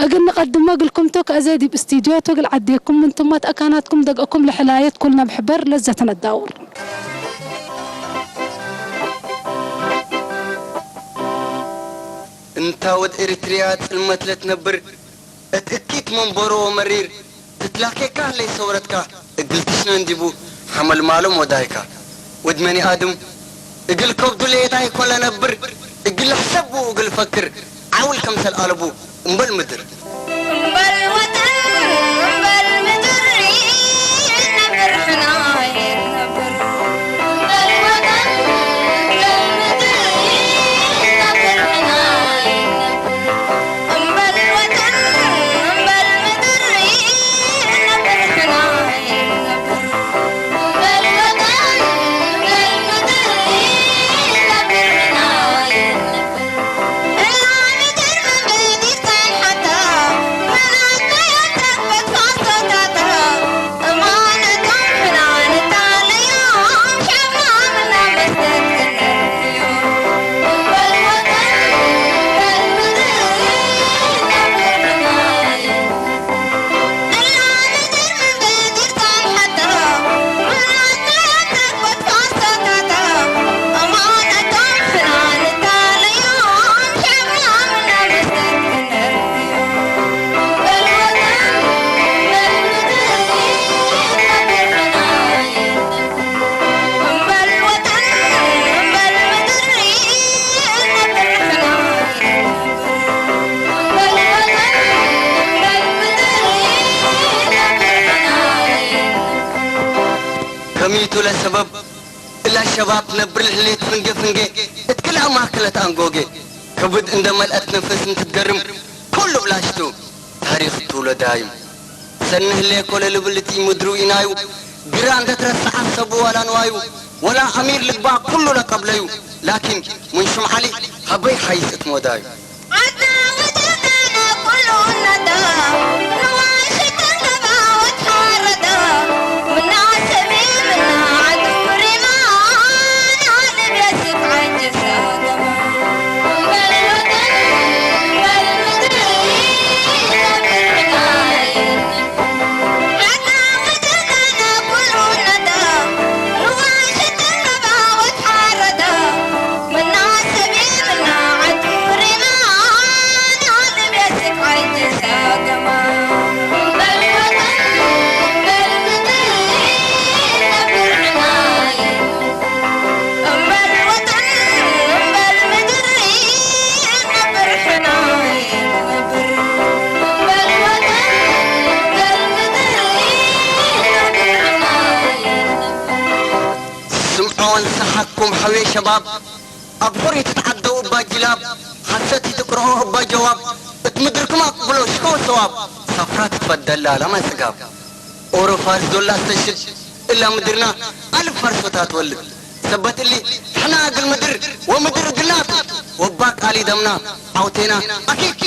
እግል ንቐድመ እግልኩምቱ ከእዘ ዲብ ስቲድዮ ትግል ዓዴኩም ምንቱማ ተኣካናትኩም ደግእኩም ለሕላየት ኩልና ብሕበር ለዘተ ነዳውር። እንታ ወድ ኤሪትርያ ጽልመት ለትነብር እት እኪት መንበሮ ወመሪር ትትላኬካ ህለይ ሰውረትካ እግል ትሽነ እንዲቡ ሓመልማሎም ወዳይካ ወድ መኒ ኣድም እግል ከብዱ ለየታይ ኮለ ነብር እግል ሕሰቡ እግል ፈክር ዓውል ከምሰል ኣለቡ እምበል ምድር እምበል ወጠን እምበል ምድር ይነብር ሕና ይነብር እምበል ወጠን እምበል ምድር ይነብር ሕና ይነብር እምበል ወጠን እምበል ምድር ይነብር ሕና ይነብር እምበል ወጠን እምበል ምድር ይነብር ሕና ይነብር ከሚቱ ለሰበብ እላ ሸባብ ትነብር ለህሌት ፍንጌ ፍንጌ እት ክልኣ ማእከለት ኣንጎጌ ከብድ እንደ መልአት ነፍስ እንትትገርም ኩሉ ብላሽቱ ታሪኽ ትውለዳዩ ሰኒ ህሌኮ ለልብል እቲ ምድሩ ኢናዩ ግራ እንተ ትረስዓ ሰቡ ዋላ ንዋዩ ወላ ኣሚር ልግባእ ኩሉ ለቀብለዩ ላኪን ምን ሹም ዓሊ ሃበይ ሓይስ እት ሞዳዩ። ስምዖን ሰሓኩም ሓውየ ሸባብ ኣብ ሑር ይትትዓደው እባ ጅላብ ሓሰት ይትቅርኦ እባ ጀዋብ እት ምድርኩም ኣቅብሎ ሽኮ ሰዋብ ሰፍራ ትትፈደላ ላማ ጽጋብ ኦሮ ፋርስ ዶላ ስተሽድ እላ ምድርና ኣልፍ ፋርሶታ ትወልድ ሰበት እሊ ሕና እግል ምድር ወምድር እግልናቱ ወባ ቃሊ ደምና ዓውቴና ኣኪድ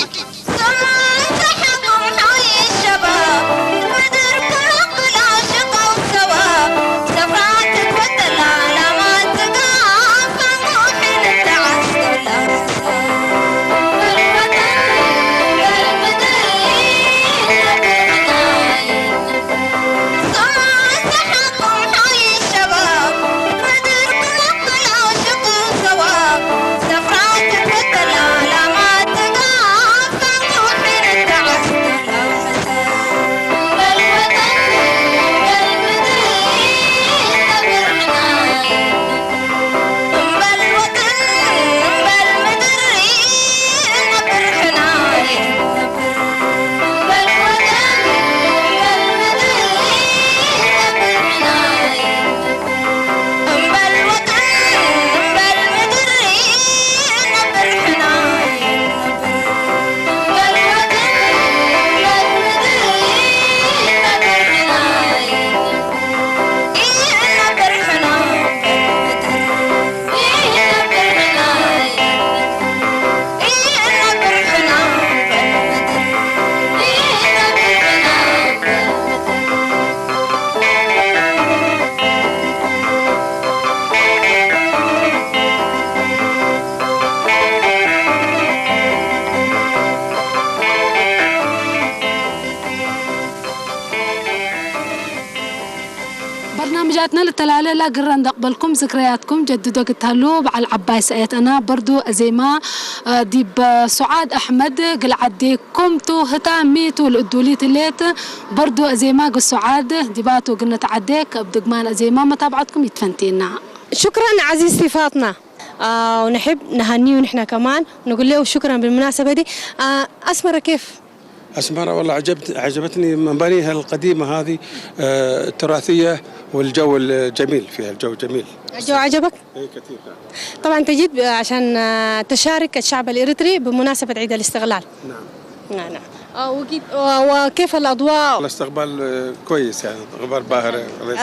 ኣትና ልተላለላ ግራ እንዳቕበልኩም ዝክረያትኩም ጀድዶ ግታሉ በዓል ዓባይ ሰእየት ኣና በርዱ ኣዜማ ዲብ ሱዓድ ኣሕመድ ግልዓዴ ኮምቱ ህታ ሚቱ ልእዱሊት ሌት በርዱ ኣዜማ ግሱዓድ ዲባቱ ግነት ዓዴ ከብ ድግማን ኣዜማ መታብዓትኩም ይትፈንቴና። شكرا عزيزتي فاطمة. آه ونحب نهنيه نحن كمان، نقول له شكرا بالمناسبة دي. آه أسمرة كيف؟ أسمرة والله عجبت عجبتني مبانيها القديمة هذه، آه، التراثية، والجو الجميل فيها، الجو جميل. الجو عجبك؟ إيه، كثير، نعم. طبعا تجيب عشان آه، تشارك الشعب الإريتري بمناسبة عيد الاستقلال. نعم. نعم نعم. آه وكيف, آه وكيف الأضواء؟ الاستقبال، آه، كويس، يعني غبار باهر.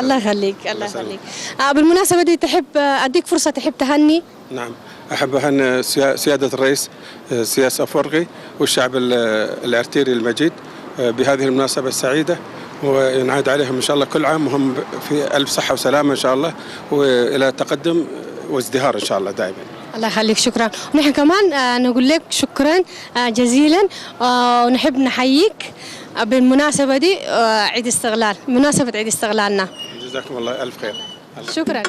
الله يخليك، الله يخليك. آه بالمناسبة دي تحب آه، أديك فرصة، تحب تهني؟ نعم. أحب أهنئ سيا- سيادة الرئيس، آه، سياس أفورقي، والشعب ال- الأرتيري المجيد، آه، بهذه المناسبة السعيدة، وينعاد عليهم إن شاء الله كل عام وهم في ألف صحة وسلامة إن شاء الله، وإلى تقدم وازدهار إن شاء الله دائما. الله يخليك، شكرا. ونحن كمان آه، نقول لك شكرا آه، جزيلا. آه، ونحب نحييك بالمناسبة دي آه، عيد استقلال، مناسبة عيد استقلالنا. جزاكم الله ألف خير. شكرا.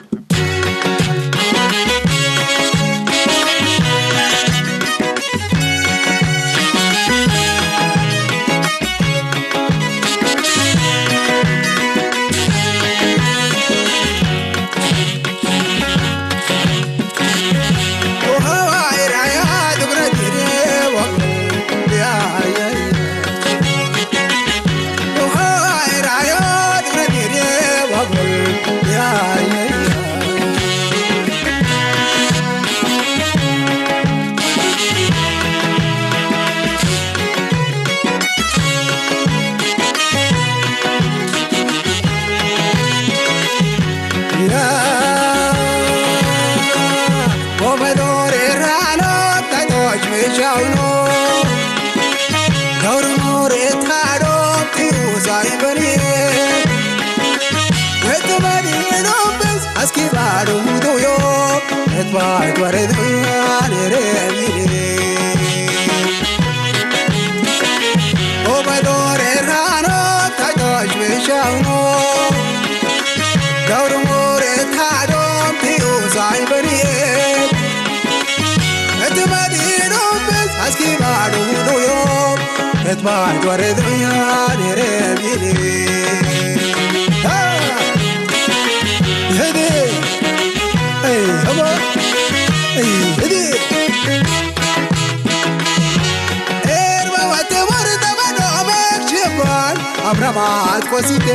ኣምራማት ኮሲተ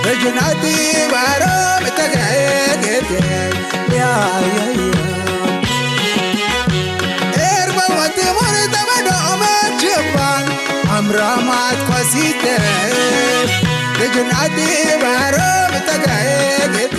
በጅናቲ ባሮ ምተጋየት ኤርበወት ሞርተ በዶመ ችባን ኣምራማት ኮሲተ በጅናቲ ባሮ ምተጋየት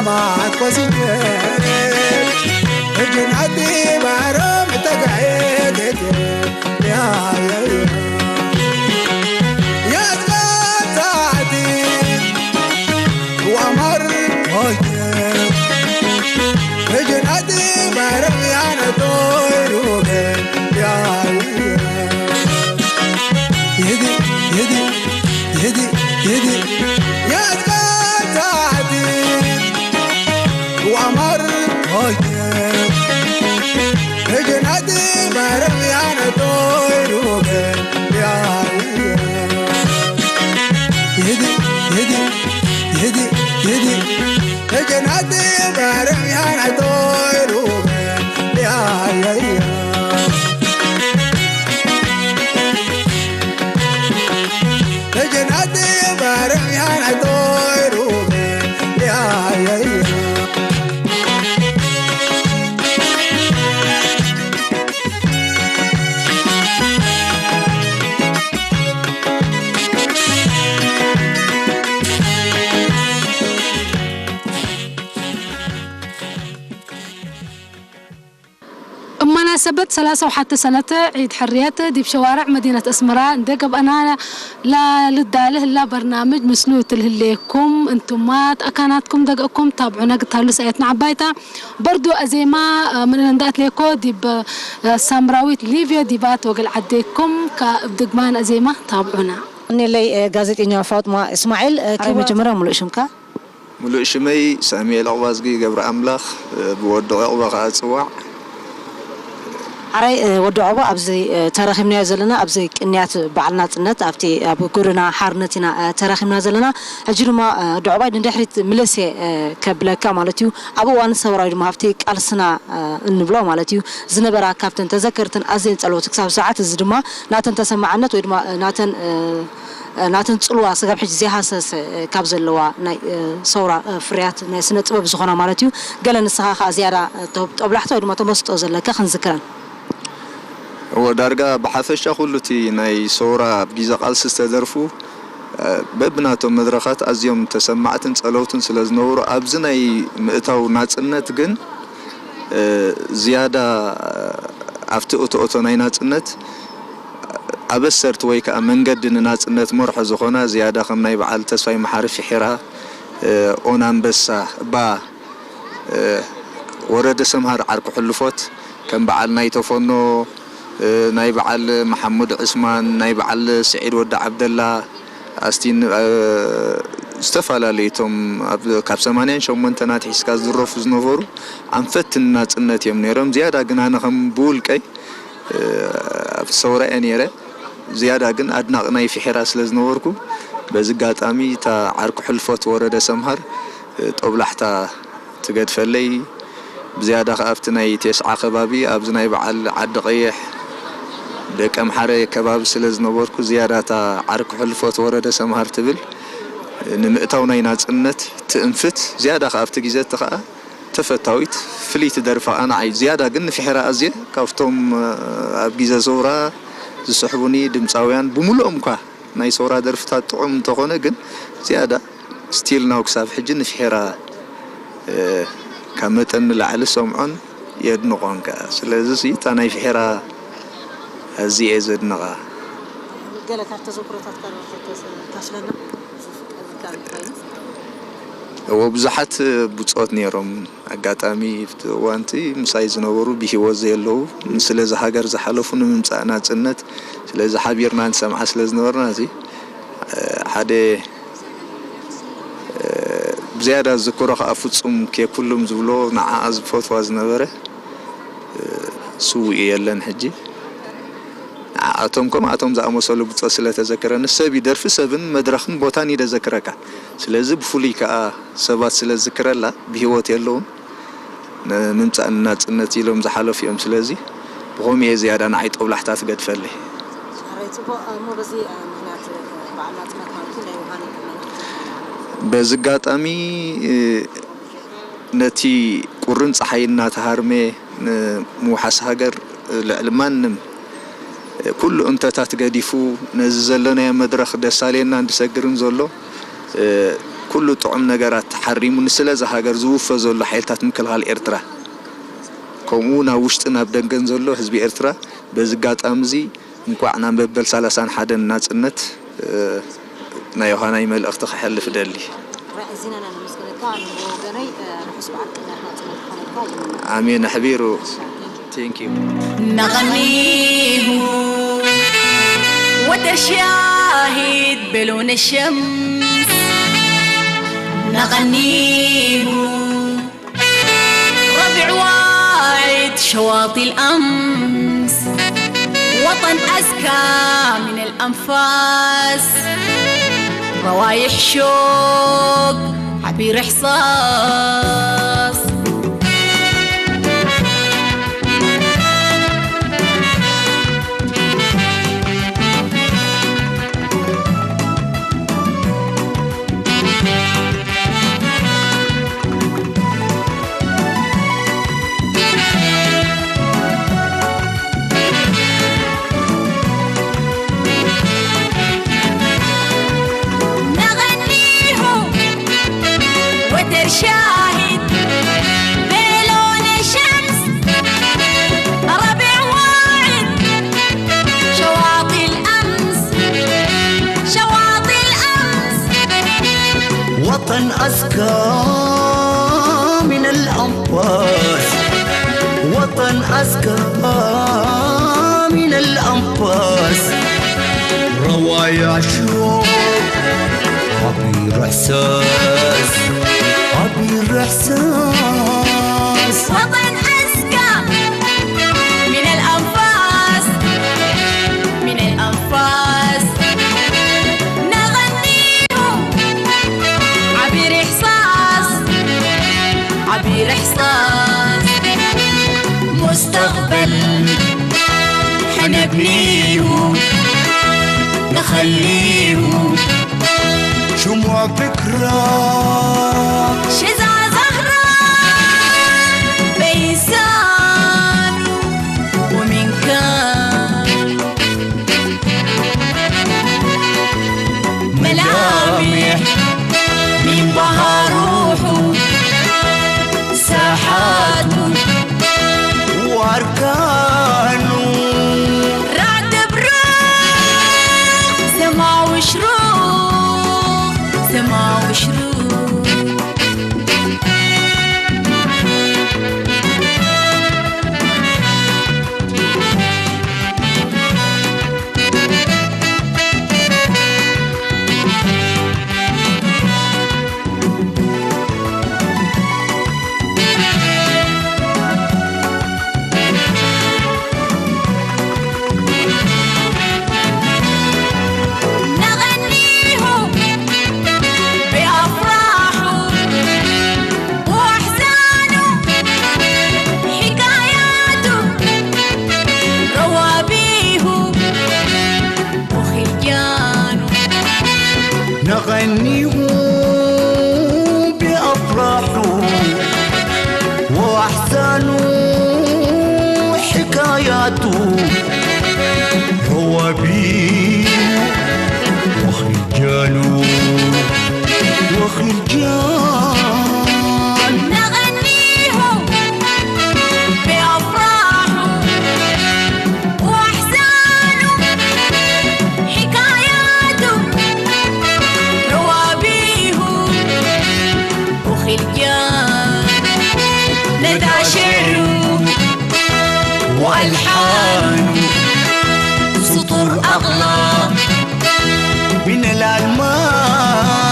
ማት ቆሲጀ እጅናቲ ባሮም ተጋየት ያለያ ያትጋታቲ ዋማር ሆየ እጅናቲ ባሮም ያነቶይሩበ ያለያ ይዲ ይዲ ይዲ ይዲ ያትጋታቲ ዋማር ሆየ እጅናቲ ባሮም ያነቶይሩበ ያለያ ይዲ ይዲ ይዲ ይዲ እጅናቲ ባሮም ያነቶይሩበ ያለያ እጅናቲ ባሮም ያነቶይሩበ ያለያ እብ መናሰበት ሰላሳ ወሓደ ሰነት ዒድ ሕርየት ዲብ ሸዋርዕ መዲነት ኣስመራ እንደ ገብአና ላልዳለ ህላ በርናምጅ ምስሉ ትልህሌኩም እንቱማ ተኣካናትኩም ደገእኩም ታብዑነ ግታሉ ሰየትና ዓባይታ በርዱ ኣዜማ ምን እንዳት ሌኮ ዲብ ሳምራዊት ሊቭዮ ዲባት ወገል ዓዴኩም ከእብ ድግማን ኣዜማ ታብዑና። እኔለይ ጋዜጠኛ ፋጥማ እስማዒል። ኣይ መጀመርያ ሙሉእ ሽምካ? ሙሉእ ሽመይ ሳሙኤል ዕቑባዝጊ ገብረ ኣምላኽ፣ ብወዲ ዕቑባ ከኣ እጽዋዕ። ሓራይ ወዲ ዕቑባ ኣብዚ ተራኺብናዮ ዘለና ኣብዚ ቅንያት በዓል ናጽነት ኣብቲ ኣብ ጎደና ሓርነት ኢና ተራኺብና ዘለና። ሕጂ ድማ ወዲ ዕቑባይ ንድሕሪት ምልስ እየ ከብለካ ማለት እዩ። ኣብ እዋን ሰውራዊ ድማ ኣብቲ ቃልስና እንብሎ ማለት እዩ ዝነበራ ካብተን ተዘከርትን ኣዝየን ጸለውቲ ክሳብ ሰዓት እዚ ድማ ናተን ተሰማዕነት ወይ ድማ ናተን ናተን ጽልዋ ስጋብ ሕጂ ዘይሃሰሰ ካብ ዘለዋ ናይ ሰውራ ፍርያት ናይ ስነ ጥበብ ዝኾና ማለት እዩ። ገለ ንስኻ ከኣ ዝያዳ ጦብላሕታ ወይ ድማ ተመስጦ ዘለካ ክንዝክረን። እወ፣ ዳርጋ ብሓፈሻ ኩሉ እቲ ናይ ሰውራ ኣብ ግዜ ቃልሲ ዝተደርፉ በብናቶም መድረኻት ኣዝዮም ተሰማዕትን ጸለውትን ስለ ዝነበሩ ኣብዚ ናይ ምእታው ናጽነት ግን ዝያዳ ኣብቲ እቶ እቶ ናይ ናጽነት ኣበሰርቲ ወይ ከኣ መንገዲ ንናጽነት መርሖ ዝኾና ዝያዳ ከም ናይ በዓል ተስፋይ መሓሪ ፊሒራ፣ ኦን ኣንበሳ፣ እባ፣ ወረደ ሰምሃር ዓርኩ ሕልፎት፣ ከም በዓል ናይ ተፈኖ፣ ናይ በዓል መሓሙድ ዕስማን፣ ናይ በዓል ስዒድ ወዲ ዓብደላ፣ ኣስቲን፣ ዝተፈላለዩ እቶም ኣብ፣ ካብ ሰማንያን ሸሞንተን ኣትሒዝካ ዝድረፉ ዝነበሩ ኣንፈት ናጽነት እዮም ነይሮም። ዝያዳ ግን ኣነ ከም ብውልቀይ ኣብቲ ሰውራ እየ ነይረ። ዝያዳ ግን ኣድናቒ ናይ ፊሒራ ስለ ዝነበርኩ፣ በዚ ኣጋጣሚ እታ ዓርኩ ሕልፎት ወረደ ሰምሃር ጦብላሕታ ትገድፈለይ። ብዝያዳ ከኣ ኣብቲ ናይ ቴስዓ ከባቢ ኣብዚ ናይ በዓል ዓዲ ቀይሕ፣ ደቀምሓረ ከባቢ ስለ ዝነበርኩ፣ ዝያዳ እታ ዓርኩ ሕልፎት ወረደ ሰምሃር ትብል ንምእታው ናይ ናጽነት ትእንፍት። ዝያዳ ከኣ ኣብቲ ግዜ እቲ ከኣ ተፈታዊት ፍልይቲ ደርፋ ኣነ ዓይ ዝያዳ ግን ንፍሕራ ኣዝየ ካብቶም ኣብ ግዜ ሰውራ ዝስሕቡኒ ድምጻውያን ብምሉኦም እኳ ናይ ሰውራ ደርፍታት ጥዑም እንተኾነ ግን ዝያዳ ስቲል ናው ክሳብ ሕጂ ንፍሕራ ካብ መጠን ንላዕሊ ሰምዖን የድንቖን ከኣ። ስለዚ እታ ናይ ፍሕራ ኣዝየ እየ ዘድንቓ። ገለ ካብ ተዘክሮታት ካስለና ዝፍቀድ ዝከኣል እንታይ እዩ? እወ፣ ብዙሓት ብጾት ነይሮም። ኣጋጣሚ ኣብቲ እዋንቲ ምሳይ ዝነበሩ ብህይወት ዘየለዉ፣ ስለዚ ሃገር ዝሓለፉ ንምምጻእ ናጽነት፣ ስለዚ ሓቢርና ንሰምዓ ስለ ዝነበርና፣ እዚ ሓደ ብዝያዳ ዝዝክሮ ከኣ ፍጹም ኬኩሉም ዝብሎ ንዓኣ ዝፈትዋ ዝነበረ ስዉእ የለን ሕጂ። ንዓኣቶም ከምኣቶም ዝኣመሰሉ ብጾት ስለ ተዘክረኒ፣ ሰብ እዩ ደርፊ ሰብን መድረኽን ቦታን እዩ ደዘክረካ። ስለዚ ብፍሉይ ከኣ ሰባት ስለ ዝዝክረላ ብህይወት የለውን። ንምምጻእ ንናጽነት ኢሎም ዝሓለፉ እዮም። ስለዚ ብኸምኡ እየ ዝያዳ ንዓይ ጦብላሕታ ትገድፈለይ። ሕራይ ጽቡቕ። እሞ በዚ ምኽንያት በዓል ናጽነት ማለት እዩ ናይ ውሃን በዚ ኣጋጣሚ ነቲ ቁርን ጸሓይ እናተሃርመ ንምውሓስ ሃገር ልዕሊ ማንም ኩሉ እንተታት ገዲፉ ነዚ ዘለናዮ መድረኽ ደሳልየና እንድሰግርን ዘሎ ኩ ኩሉ ጥዑም ነገራት ተሓሪሙ ንስለ እዛ ሃገር ዝውፈ ዘሎ ሓይልታት ምክልኻል ኤርትራ፣ ከምኡ እውን ኣብ ውሽጥን ኣብ ደገን ዘሎ ህዝቢ ኤርትራ፣ በዚ ኣጋጣሚ እዚ እንኳዕ ናብ መበል ሰላሳን ሓደን ናጽነት፣ እ፣ ናይ ዮሃናይ መልእኽቲ ከሕልፍ እደሊ። ኣዝና ኢና ነመስግነካ። ኣነ ብወገነይ፣ እ፣ ርሑስ በዓል ቅንያት ናጽነት ክኾነልካ ይምነ። ኣሜን። ኣሕቢሩ። Thank you. نغنيه ودر شاهد بلون الشمس، نغنيه ربيع واعد شواطئ الأمس، وطن أزكى من الأنفاس، روايح شوق عبير إحساس. نغنيه ودر شاهد بلون الشمس، ربيع واعد شواطئ الأمس، شواطئ الأمس. وطن أزكى من الأنفاس، وطن أزكى من الأنفاس، روايع شوق عبير إحساس، عبير إحساس. وطن أزكى من الأنفاس، من الأنفاس. نغنيه عبير إحساس، عبير إحساس. مستقبل حنبنيه، نخليه شموع بكرة، شزع زهرة، بيسان ومن كان ملامح من بهار روحه، ساحاته وأركانه. رعد بروح، سما وشروق، سما وشروق. نغنيه بأفراحه وأحزانه، حكاياته، روابيه وخلجانه. نغنيه بأفراحه وأحزانه، حكاياته، روابيه وخلجانه، وخلجان. نغنيه بأفراحه وأحزانه، حكاياته، روابيه وخلجان. ندى شعره وألحانه، سطور أغلى من الألماس.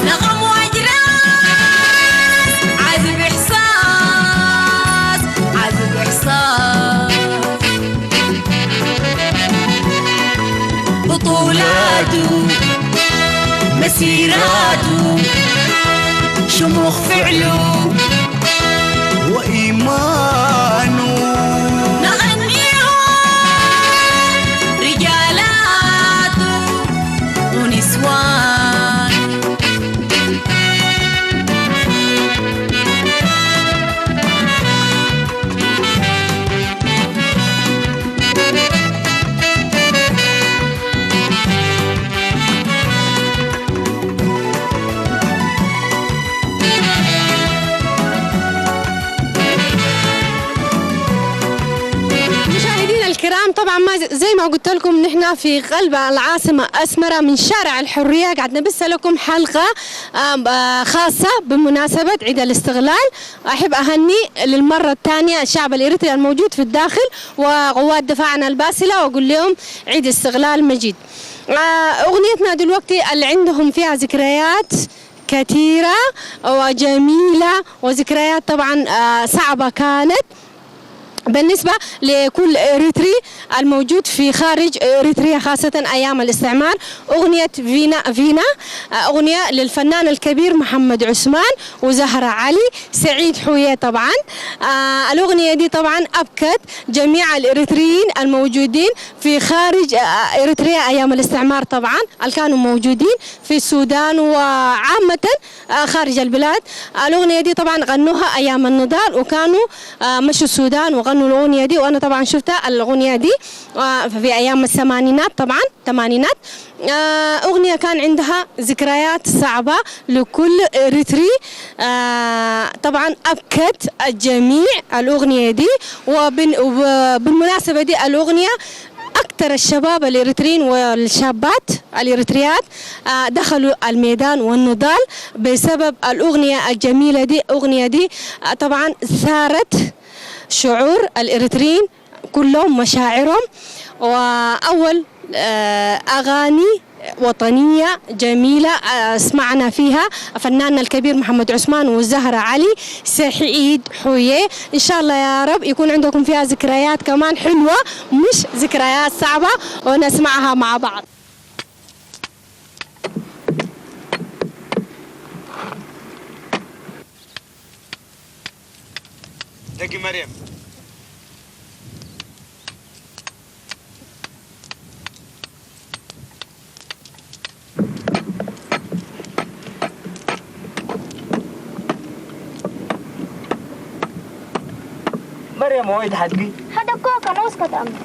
نغم وأجراس، عذب إحساس، عذب إحساس. بطولاته، مسيراته، شموخ فعله وإيمانه. نغنيهم رجالاته ونسوان. طبعًا، ما ز-، زي ما قلت لكم، نحن في قلب العاصمة أسمرة، من شارع الحرية، قاعد نبث لكم حلقة، آم، آه، خاصة بمناسبة عيد الاستقلال. أحب أهني للمرة الثانية الشعب الإريتري الموجود في الداخل وقوات دفاعنا الباسلة، وأقول لهم عيد استقلال مجيد. آه، أغنيتنا دلوقتي اللي عندهم فيها ذكريات كثيرة وجميلة، وذكريات طبعًا، آه، صعبة كانت بالنسبة لكل إريتري الموجود في خارج إريتريا، خاصة أيام الاستعمار. أغنية فينا فينا، آه، أغنية للفنان الكبير محمد عثمان وزهرة علي، سعيد حوية طبعًا. آه، الأغنية دي طبعًا أبكت جميع الإريتريين الموجودين في خارج، آه، إريتريا أيام الاستعمار طبعًا، اللي كانوا موجودين في السودان وعامة، آه، خارج البلاد. الأغنية دي طبعًا غنوها أيام النضال، وكانوا، آه، مشوا السودان وغنوا الأغنية دي، وأنا طبعًا شفتها الأغنية دي، آه، في أيام الثمانينات طبعًا، ثمانينات. آه، أغنية كان عندها ذكريات صعبة لكل إريتري. آه، طبعًا أبكت الجميع الأغنية دي، وبن-، وبالمناسبة دي الأغنية أكثر الشباب الإريتريين والشابات الإريتريات، آه، دخلوا الميدان والنضال بسبب الأغنية الجميلة دي. أغنية دي، آه، طبعًا ثارت شعور الإريتريين كلهم، مشاعرهم. وأول، آه، أغاني وطنية جميلة، آه، سمعنا فيها فناننا الكبير محمد عثمان وزهرة علي، سعيد حوية. إن شاء الله يا رب يكون عندكم فيها ذكريات كمان حلوة، مش ذكريات صعبة، ونسمعها مع بعض. ደጊ መርየም። መርየም፣ ወይ ተሓድጊ? ሓደ እኮ ከነውስ ከተኣምር።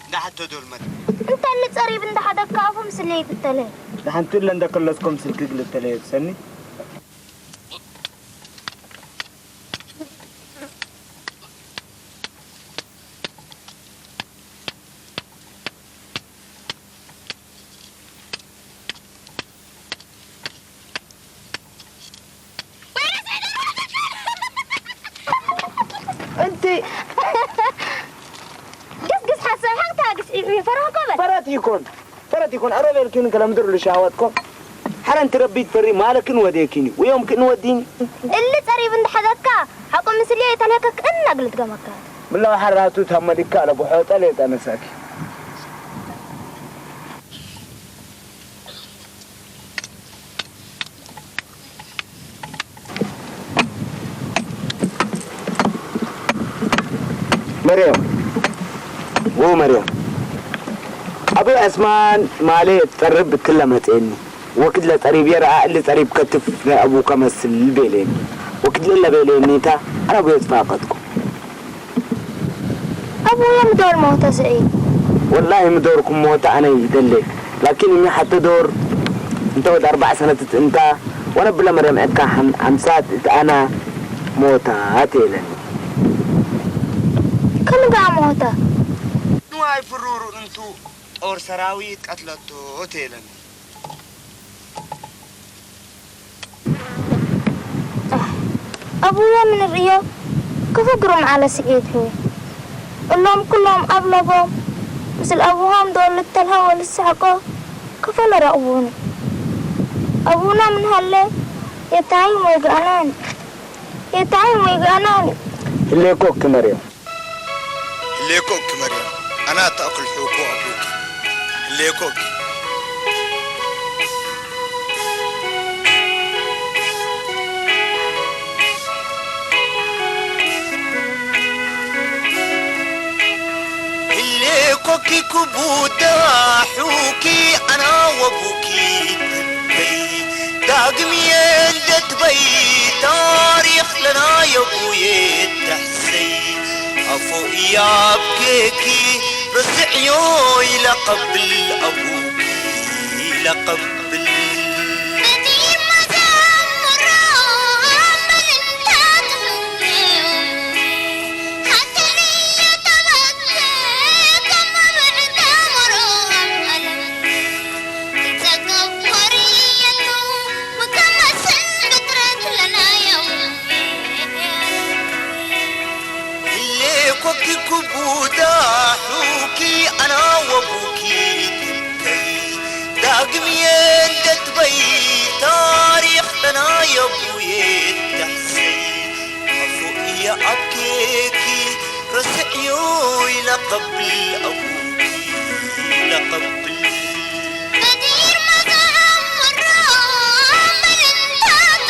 እንዳሓቶ ዶል መርየም። እንተ እሊ ጸሪብ እንዳሓደካ ኣፉ ምስለይ ይብተለ። ንሓንቲ እለ እንደከለስኮም ስልኪ ግልተለ የብሰኒ። እንቲ ግስግስ ሓሳብ ሓንታ ግስ ይፈራህኮ በል። ፈረት ይኮን፣ ፈረት ይኮን። ኣረብ ኤልኪን ከለምድር ልሻወትኮ። ሓረን ትረቢት ፈሪ ማለክን ወዴኪኒ ወዮም ክን ወዲኒ። እሊ ጸሪብ እንድሓዘካ ሓቆ ምስልየ የተለከክ እናግልት ገመካ። ብላው ሓራቱ ተመሊካ ለብሖ ጠሌ ጠነሳኪ። መርየም፣ ዎ መርየም፣ ኣበይ ኣስማን ማሌ ጠርብ እትለ መጽኤኒ፣ ወክድ ለጸሪብ የረኣ እሊ ጸሪብ ከትፍ ናይ ኣቡ ከመስል ቤሌኒ፣ ወክድ ለለ ቤሌኒ እታ ኣነ ኣቡየ ዝፋቀጥኩ። ኣቡየ ምዶር ሞተ ስዒድ። ወላሂ ምዶርኩም ሞተ ኣነ ይደሌ፣ ላኪን እሚ ሓተ ዶር እንተ ወድ ኣርባዕ ሰነትት እንታ ወነብለ መርየም ዕድካ ሓም-፣ ሓምሳት እት ኣና ሞታ ቴለኒ። ከም ደኣ ሞተ? ንዋይ ፍሩሩ እንቱ ጦር ሰራዊት ቀትለቶ ቴለኒ። ኣቡየ ምን ርእዮ ክፍግሩ መዓለ ስዒድ ህዩ። እሎም ኩሎም ኣብ ለቦም ምስል ኣቡሆም ዶ ልተልሃ ወልስሕቆ ክፈለ ረቕቡኒ። ኣቡና ምን ሃለ የታይም ወይ ገኣናኒ። የታይም ወይ ገኣናኒ። ህሌኮ ክመርዮ። ህሌኮ ክመርዮ። ኣና ተኣክል ሑኮ ኣቡኪ። ህሌኮ ህሌኮኪ ኩቡታ ሑኪ ኣና ወቡኪ ተበይ ዳግም የለት በይ ታሪኽ ለና የቡየ ተሕሰይ ኣፎ እያብኬኪ ረስዕዮ ኢለቐብል ኣቡኪ ኢለቐብል የንደትበይ ታሪኽ ተናየቡ የተሕሰይ ኣፉ እየ ኣብ ኬኪ ረስዕዮ ኢለ ቀብል ኣቡኪ ኢለ ቀብል በዲር መዛሙሮ ምልምታቱ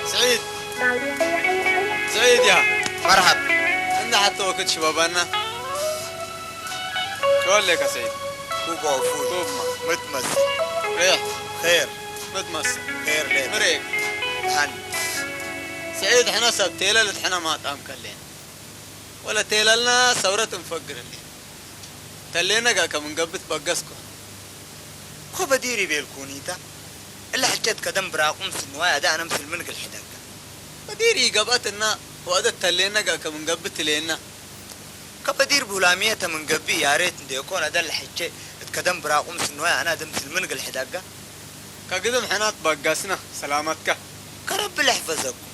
سعيد، سعيد يا مرحب. عندنا حتى وقت شبابنا. شو قال لك يا سعيد؟ كوب وفول. كوب ما. متمسك. ريح. خير. متمسك. خير ليك. مريك. هن. سعيد، حنا سبتيلة لتحنا ما تام كلين. ولا تيللنا ثورة نفقر اللي. تلينا قا كم نقبت بقسكو. ኮ በዲር ይቤልኩኒታ እለ ሕቸት ከደም ብራቁም ስንዋይ ኣደ ኣነ ምስል ምን ግል ሕደጋ። በዲር ይገብአትና ወአደ ተሌነጋ ከምንገብእ ትሌና። ከበዲር ቡላሚየ ተምንገብእ ያሬት እንዴኮን፣ አደለ ሕቼ እት ከደም ብራቁም ስንዋይ አና ደምስል ምን ግል ሕደጋ። ከግድም ሕናት ባጋስና ሰላመትካ። ከረቢ ለሕፈዘኩም።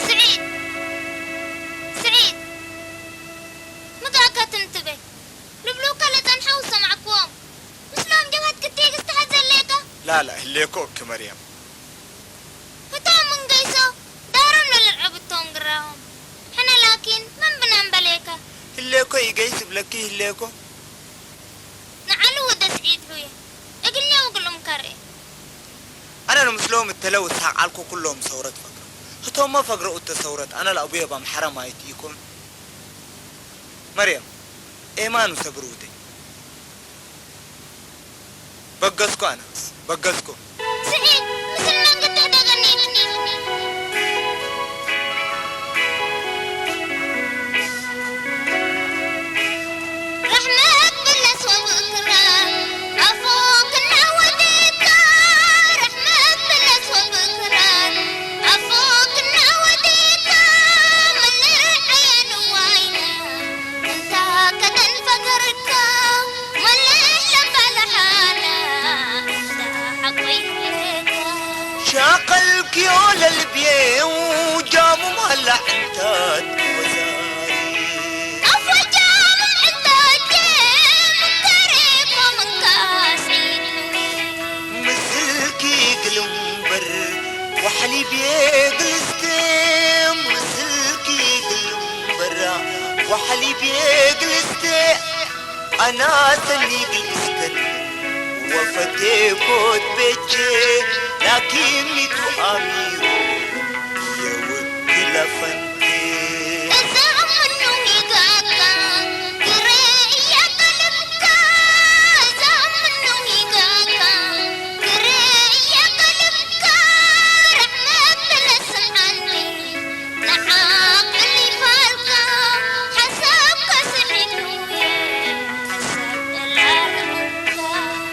ስዒድ! ስዒድ! ምግኣካ ትም ትበል። ልብሉካ ለጸንሐው ዝሰማዕክዎም። ምስሎም ጀብሀት ክትይግ ዝተሐዘ ኣለካ? ላላ ህሌኮ እኪ መርየም። ህቶም ምን ገይሶ ዳሮም ለልርዐብቶም ግራሆም። ሕነ ላኪን መን ብናም በሌካ? ህሌኮ ኢገይስ እብለኪ ህሌኮ። ንዓሉ ወደ ስዒድ ሑየ እግልኛ ውግልኡም ከርኤ። ኣነ ንምስሎም እተለ ውሳቅ ዓልኮ ኩሎም ሰውረት ፈግረ። ህቶሞ ፈግረ ኡተ ሰውረት ኣነ ለኣቡየ ባምሐረ ማይት ኢኮን። መርየም፣ ኤማኑ ሰብር ውደይ። በገስኮ ኣነስ በገስኮ። ስዒድ ምስል መንግድ ተሕደገኒ። ሻቀልክዮ ለልብየ ውጃሙ ማላ ዕንታት ወዛሪ ምስልኪ ግልምበር ወሐሊብየ ግልስቴ ምስልኪ ግልምበራ ወሐሊብየ ግልስቴ ኣናሰኒ ግልስከን ወፈቴ ኮት ቤቼ ላኪን ሚቱ ኣሚሩ የውክለ ፈንቴ።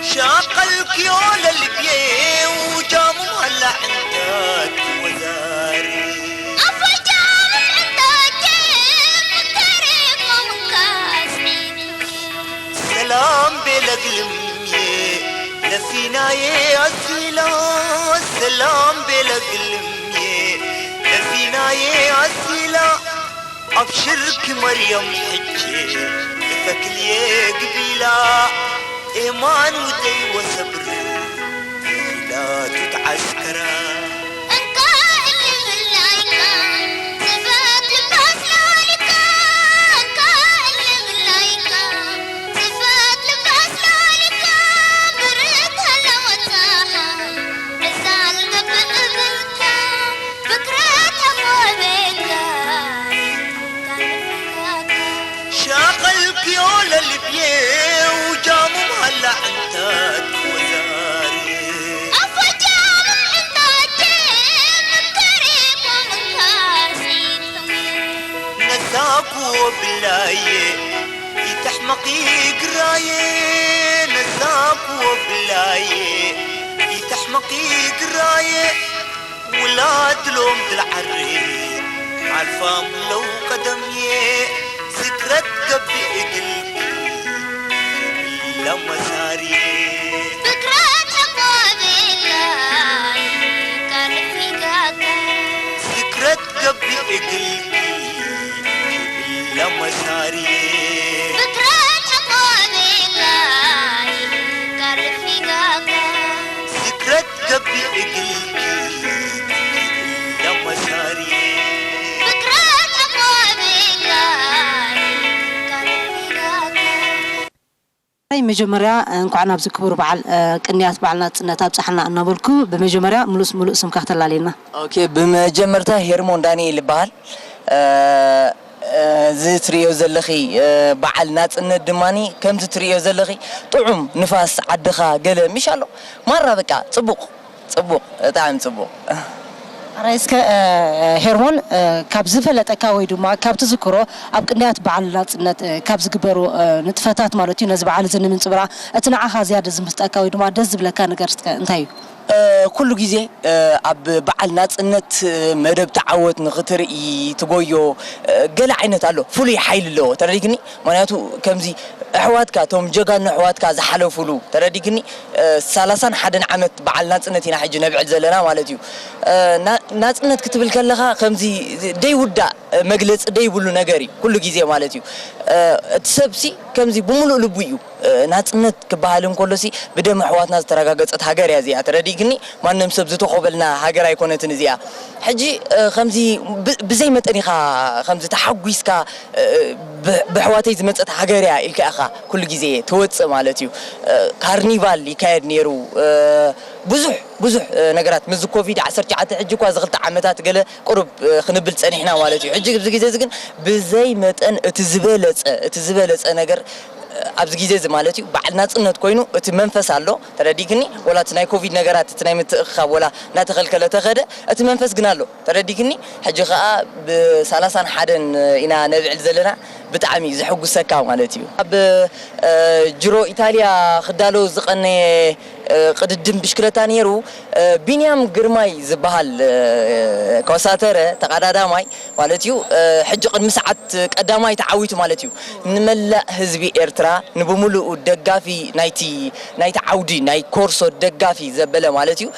ሻቀልክዮ ለልብየ ውጃሙ ማላ ዕንታት ወዛሪ። ሰላም ቤለ ግልምየ ለፊናየ ኣሲላ ሰላም ቤለ ግልምየ ለፊናየ ኣሲላ ኣብሽርኪ መርየም ሕጂ እተክልየ ግቢላ ኤማን ውደይ ወሰብር ፊዳቱ ተዓስከራ። ሻቀልክዮ ለልብየ ውጃሙ ማላ ግራየ ነዛብ ወብላየ ይተሕመቒ ግራየ ውላድ ሎም ድልዓሪ ሓልፋም ለው ቀደምየ ዝክረት ገብእ እግልኪ ለመሳርየ ፍክረት ተቆብላ ይቀርፊጋታ ዝክረት ገብእ እግልኪ ለመሳርየ ፍክረት ተቆብላ ይቀርፊጋታ ዝክረት ገብእ እግልኪ ለመሳርየ ፍክረት ተቆብላ ይቀርፊጋታ ናይ መጀመርያ እንኳዕ ናብዚ ክቡር በዓል ቅንያት በዓል ናጽነት ኣብጽሓና እናበልኩ ብመጀመርያ ምሉስ ምሉእ ስምካ ክተላልየና። ኦኬ፣ ብመጀመርታ ሄርሞን ዳንኤል ይበሃል። እዚ ትርእዮ ዘለኺ በዓል ናጽነት ድማ ከምዚ ትርእዮ ዘለኺ ጥዑም ንፋስ ዓድኻ ገለ ምሽ ኣሎ ማራ በቃ ጽቡቕ ጽቡቕ ብጣዕሚ ጽቡቕ። ኣራይ እስከ ሄርሞን ካብ ዝፈለጠካ ወይ ድማ ካብ ትዝክሮ ኣብ ቅንያት በዓል ናጽነት ካብ ዝግበሩ ንጥፈታት ማለት እዩ ነዚ በዓል እዚ ንምንጽብራ እቲ ንዓኻ ዝያደ ዝምስጠካ ወይ ድማ ደስ ዝብለካ ነገር እስከ እንታይ እዩ? ኩሉ ግዜ ኣብ በዓል ናጽነት መደብ ተዓወት ንኽትርኢ ትጎዮ ገለ ዓይነት ኣሎ ፍሉይ ሓይሊ ኣለዎ ተረዲግኒ ምክንያቱ ከምዚ ኣሕዋትካ እቶም ጀጋኑ ኣሕዋትካ ዝሓለፉሉ ተረዲግኒ ሰላሳን ሓደን ዓመት በዓል ናጽነት ኢና ሕጂ ነብዕል ዘለና ማለት እዩ ናጽነት ክትብል ከለኻ ከምዚ ደይውዳእ መግለጺ ደይብሉ ነገር እዩ ኩሉ ግዜ ማለት እዩ እቲ ሰብሲ ከምዚ ብምሉእ ልቡ እዩ ናጽነት ክበሃል እንከሎ ሲ ብደም ኣሕዋትና ዝተረጋገጸት ሃገር እያ እዚኣ ተረዲእክኒ ማንም ሰብ ዝተኾበልና ሃገር ኣይኮነትን እዚኣ ሕጂ ከምዚ ብዘይ መጠን ኢኻ ከምዚ ተሓጒስካ ብኣሕዋተይ ዝመጸት ሃገር እያ ኢልካ ኢኻ ኩሉ ግዜ ትወጽእ ማለት እዩ ካርኒቫል ይካየድ ነይሩ ብዙሕ ብዙሕ ነገራት ምስዚ ኮቪድ ዓሰርተ ትሽዓተ ሕጂ እኳ እዚ ክልተ ዓመታት ገለ ቁሩብ ክንብል ጸኒሕና ማለት እዩ ሕጂ ኣብዚ ግዜ እዚ ግን ብዘይ መጠን እቲ ዝበለጸ እቲ ዝበለጸ ነገር ኣብዚ ግዜ እዚ ማለት እዩ በዓል ናጽነት ኮይኑ እቲ መንፈስ ኣሎ ተረዲግኒ ወላ እቲ ናይ ኮቪድ ነገራት እቲ ናይ ምትእኽኻብ ወላ እናተኸልከለ ተኸደ እቲ መንፈስ ግን ኣሎ ተረዲግኒ ሕጂ ከዓ ብሳላሳን ሓደን ኢና ነብዕል ዘለና ብጣዕሚ እዩ ዘሐጉሰካ ማለት እዩ ኣብ ጅሮ ኢታልያ ክዳሎ ዝቐነየ ቅድድም ብሽክለታ ነይሩ ቢንያም ግርማይ ዝበሃል ኮሳተረ ተቐዳዳማይ ማለት እዩ ሕጂ ቅድሚ ሰዓት ቀዳማይ ተዓዊቱ ማለት እዩ ንመላእ ህዝቢ ኤርትራ ንብምሉኡ ደጋፊ ናይቲ ናይቲ ዓውዲ ናይ ኮርሶ ደጋፊ ዘበለ ማለት እዩ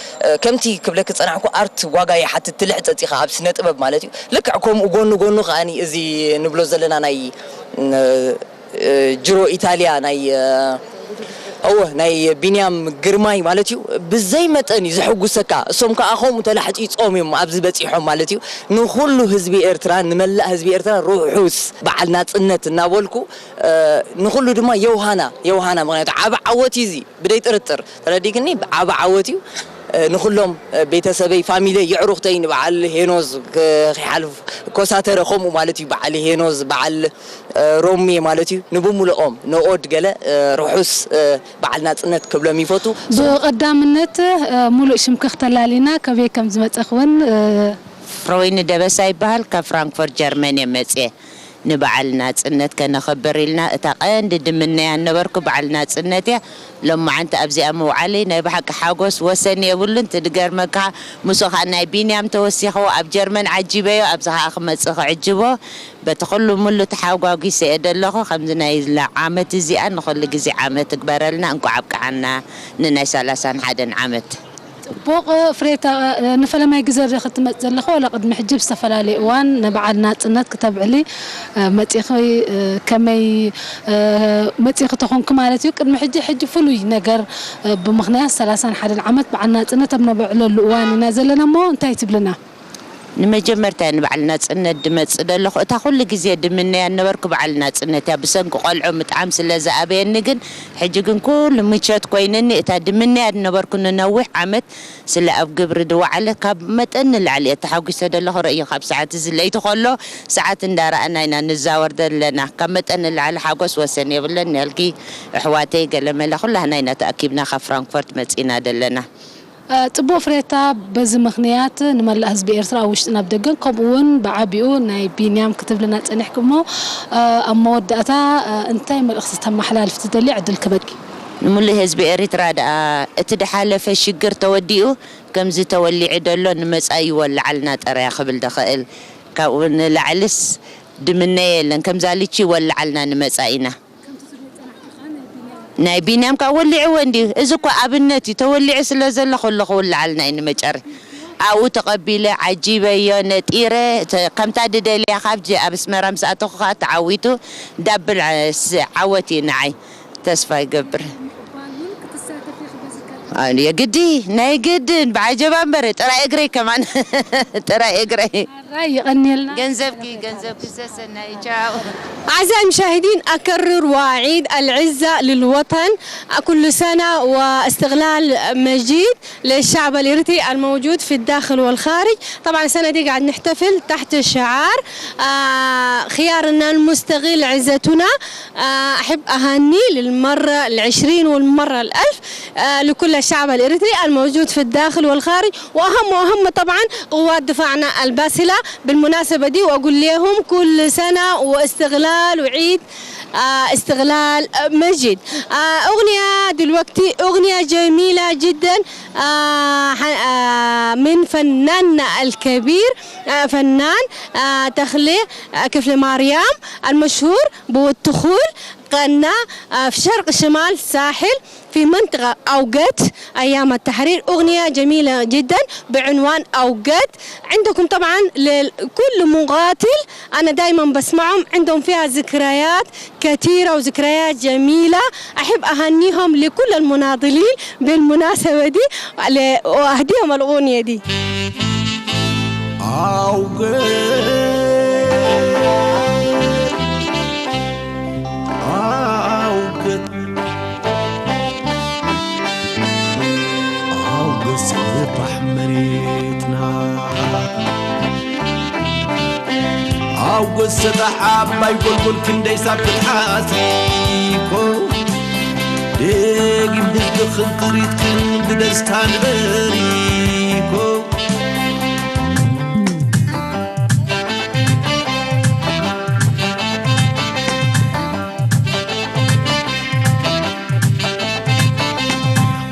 ከምቲ ክብለክ ዝጸናሕኩ ኣርት ዋጋ ይሓትት ትልሕጸጽ ኢኻ ኣብ ስነ ጥበብ ማለት እዩ ልክዕ ከምኡ ጎኑ ጎኑ ከኣ እዚ ንብሎ ዘለና ናይ ጅሮ ኢታልያ ናይ እወ ናይ ቢንያም ግርማይ ማለት እዩ ብዘይ መጠን እዩ ዘሐጉሰካ እሶም ከዓ ከምኡ ተላሕፂፆም እዮም ኣብዚ በፂሖም ማለት እዩ ንኩሉ ህዝቢ ኤርትራ ንመላእ ህዝቢ ኤርትራ ርሑስ በዓል ናፅነት እናበልኩ ንኩሉ ድማ የውሃና የውሃና ምክንያቱ ዓብ ዓወት እዩ እዚ ብደይ ጥርጥር ተረዲክኒ ዓብ ዓወት እዩ ንኩሎም ቤተሰበይ ፋሚለይ የዕሩክተይ ንበዓል ሄኖዝ ክሓልፍ ኮሳተረ ከምኡ ማለት እዩ በዓል ሄኖዝ በዓል ሮሜ ማለት እዩ ንብምልኦም ንኦድ ገለ ርሑስ በዓል ናፅነት ክብሎም ይፈቱ። ብቐዳምነት ሙሉእ ሽምኪ ክተላልይና ከበይ ከም ዝመፀኽውን። ፍረወይኒ ደበሳ ይበሃል፣ ካብ ፍራንክፈርት ጀርመን እየ መፅየ። ንበዓል ናፅነት ከነኽብር ኢልና እታ ቀንዲ ድምነያ ነበርኩ በዓል ናፅነት እያ። ሎማዓንቲ ኣብዚኣ ምውዓለይ ናይ ብሓቂ ሓጎስ ወሰን የብሉን። ትድገርመካ ምስኡ ከዓ ናይ ቢንያም ተወሲኽዎ ኣብ ጀርመን ዓጂበዮ ኣብዚ ከዓ ክመፅእ ክዕጅቦ በቲ ኩሉ ሙሉ ተሓጓጒሰ እየ ዘለኹ። ከምዚ ናይ ዓመት እዚኣ ንኹሉ ግዜ ዓመት ትግበረልና። እንቋዕ ኣብቅዓና ንናይ ሰላሳን ሓደን ዓመት። ጽቡቕ ፍሬታ ንፈለማይ ግዘ ዶ ክትመጽ ዘለኻ ወላ ቅድሚ ሕጂ ብዝተፈላለየ እዋን ንበዓል ናጽነት ክተብዕሊ መጺኺ ከመይ መጺኺ ተኾንኪ ማለት እዩ ቅድሚ ሕጂ ሕጂ ፍሉይ ነገር ብምኽንያት ሰላሳን ሓደን ዓመት በዓል ናጽነት ኣብ ነበዕለሉ እዋን ኢና ዘለና እሞ እንታይ ትብልና? ንመጀመርታ እየ ንበዓል ናጽነት ድመጽእ ደለኹ። እታ ኩሉ ግዜ ድምነያ ነበርኩ በዓል ናጽነት እያ። ብሰንኪ ቆልዑ ምጥዓም ስለ ዝኣበየኒ ግን ሕጂ ግን ኩሉ ምቸት ኮይንኒ። እታ ድምነያ ድነበርኩ ንነዊሕ ዓመት ስለ ኣብ ግብሪ ድወዓለ ካብ መጠን ንላዕሊ እየ ተሓጒሰ ደለኹ። ረእዮ ካብ ሰዓት እዚ ለይቲ ከሎ ሰዓት እንዳረኣና ኢና ንዛወር ዘለና። ካብ መጠን ንላዕሊ ሓጎስ ወሰን የብለን። ነልኪ ኣሕዋተይ ገለመለ ኩላህና ኢና ተኣኪብና ካብ ፍራንክፈርት መጺና ደለና። ጽቡቕ ፍሬታ፣ በዚ ምኽንያት ንመላእ ህዝቢ ኤርትራ ኣብ ውሽጥን ኣብ ደገን፣ ከምኡ እውን ብዓቢኡ ናይ ቢንያም ክትብልና ጸኒሕኪ እሞ፣ ኣብ መወዳእታ እንታይ መልእኽቲ ተመሓላልፊ ትደሊ? ዕድል ክበኪ። ንምሉእ ህዝቢ ኤሪትራ ደኣ እቲ ድሓለፈ ሽግር ተወዲኡ፣ ከምዚ ተወሊዑ ደሎ ንመጻኢ ይወልዓልና ጥራይ ክብል ደኽእል። ካብኡ ንላዕልስ ድምነ የለን። ከምዛ ልቺ ይወልዓልና ንመጻኢና። ናይ ቢንያም ካብ ወሊዕዎ እንዲ፣ እዚ እኮ ኣብነት እዩ። ተወሊዑ ስለ ዘሎ ኩሉ ክውልዓልና እዩ ንመጨረ። ኣብኡ ተቐቢለ፣ ዓጂበዮ፣ ነጢረ፣ ተ-፣ ከምታ ድደልያ ካብ ጀ-፣ ኣብ ኣስመራ ምስ ኣተኹ ኸኣ ተዓዊቱ ዳብል ዓ-፣ ስ-፣ ዓወት እዩ ንዓይ። ተስፋ ይገብር። ኣን-፣ የግዲ፣ ናይ ግድን፣ ብዓጀባ እምበር፣ ጥራይ እግረይ ከማን። ጥራይ እግረይ። ኣራይ፣ የቐንየልና። ገንዘብኪ፣ ገንዘብኪ ሰሰናይ፣ ቻው። أعزائي المشاهدين، أكرر وأعيد: العزة للوطن، كل سنة واستقلال مجيد للشعب الإريتري الموجود في الداخل والخارج. طبعًا السنة دي قاعد نحتفل تحت شعار، آه، خيارنا المستقل عزتنا. آه، أحب أهني للمرة العشرين والمرة الألف، آه، لكل الشعب الإريتري الموجود في الداخل والخارج، وأهم وأهم طبعًا قوات دفاعنا الباسلة بالمناسبة دي، وأقول لهم كل سنة واستقلال وعيد، آه، استقلال، آه، مجيد. آه، أغنية دلوقتي، أغنية جميلة جدًا، آه، ح-، آه، من فناننا الكبير، آه، فنان، آه، تخلي، آه، كفل مريم المشهور بو التخول، غنى، آه، في شرق شمال ساحل، في منطقة أوقت أيام التحرير، أغنية جميلة جدًا بعنوان أوقت. عندكم طبعًا ل-، كل مقاتل، أنا دايمًا بسمعهم، عندهم فيها ذكريات كثيرة وذكريات جميلة. أحب أهنيهم لكل المناضلين بالمناسبة دي، ل-، وأهديهم الأغنية دي. ኣውገ-፣ ኣውገ-፣ ኣውገ-፣ ስባሕ መሬትና። ኣውገ-፣ ሰጣሕ ዓባይ ጎልጎል ክንደይ ሳብ ክትሓሲኮ። ደጊም ህዝብኽን ጥሪትክን ብደስታ ንበሪኮ።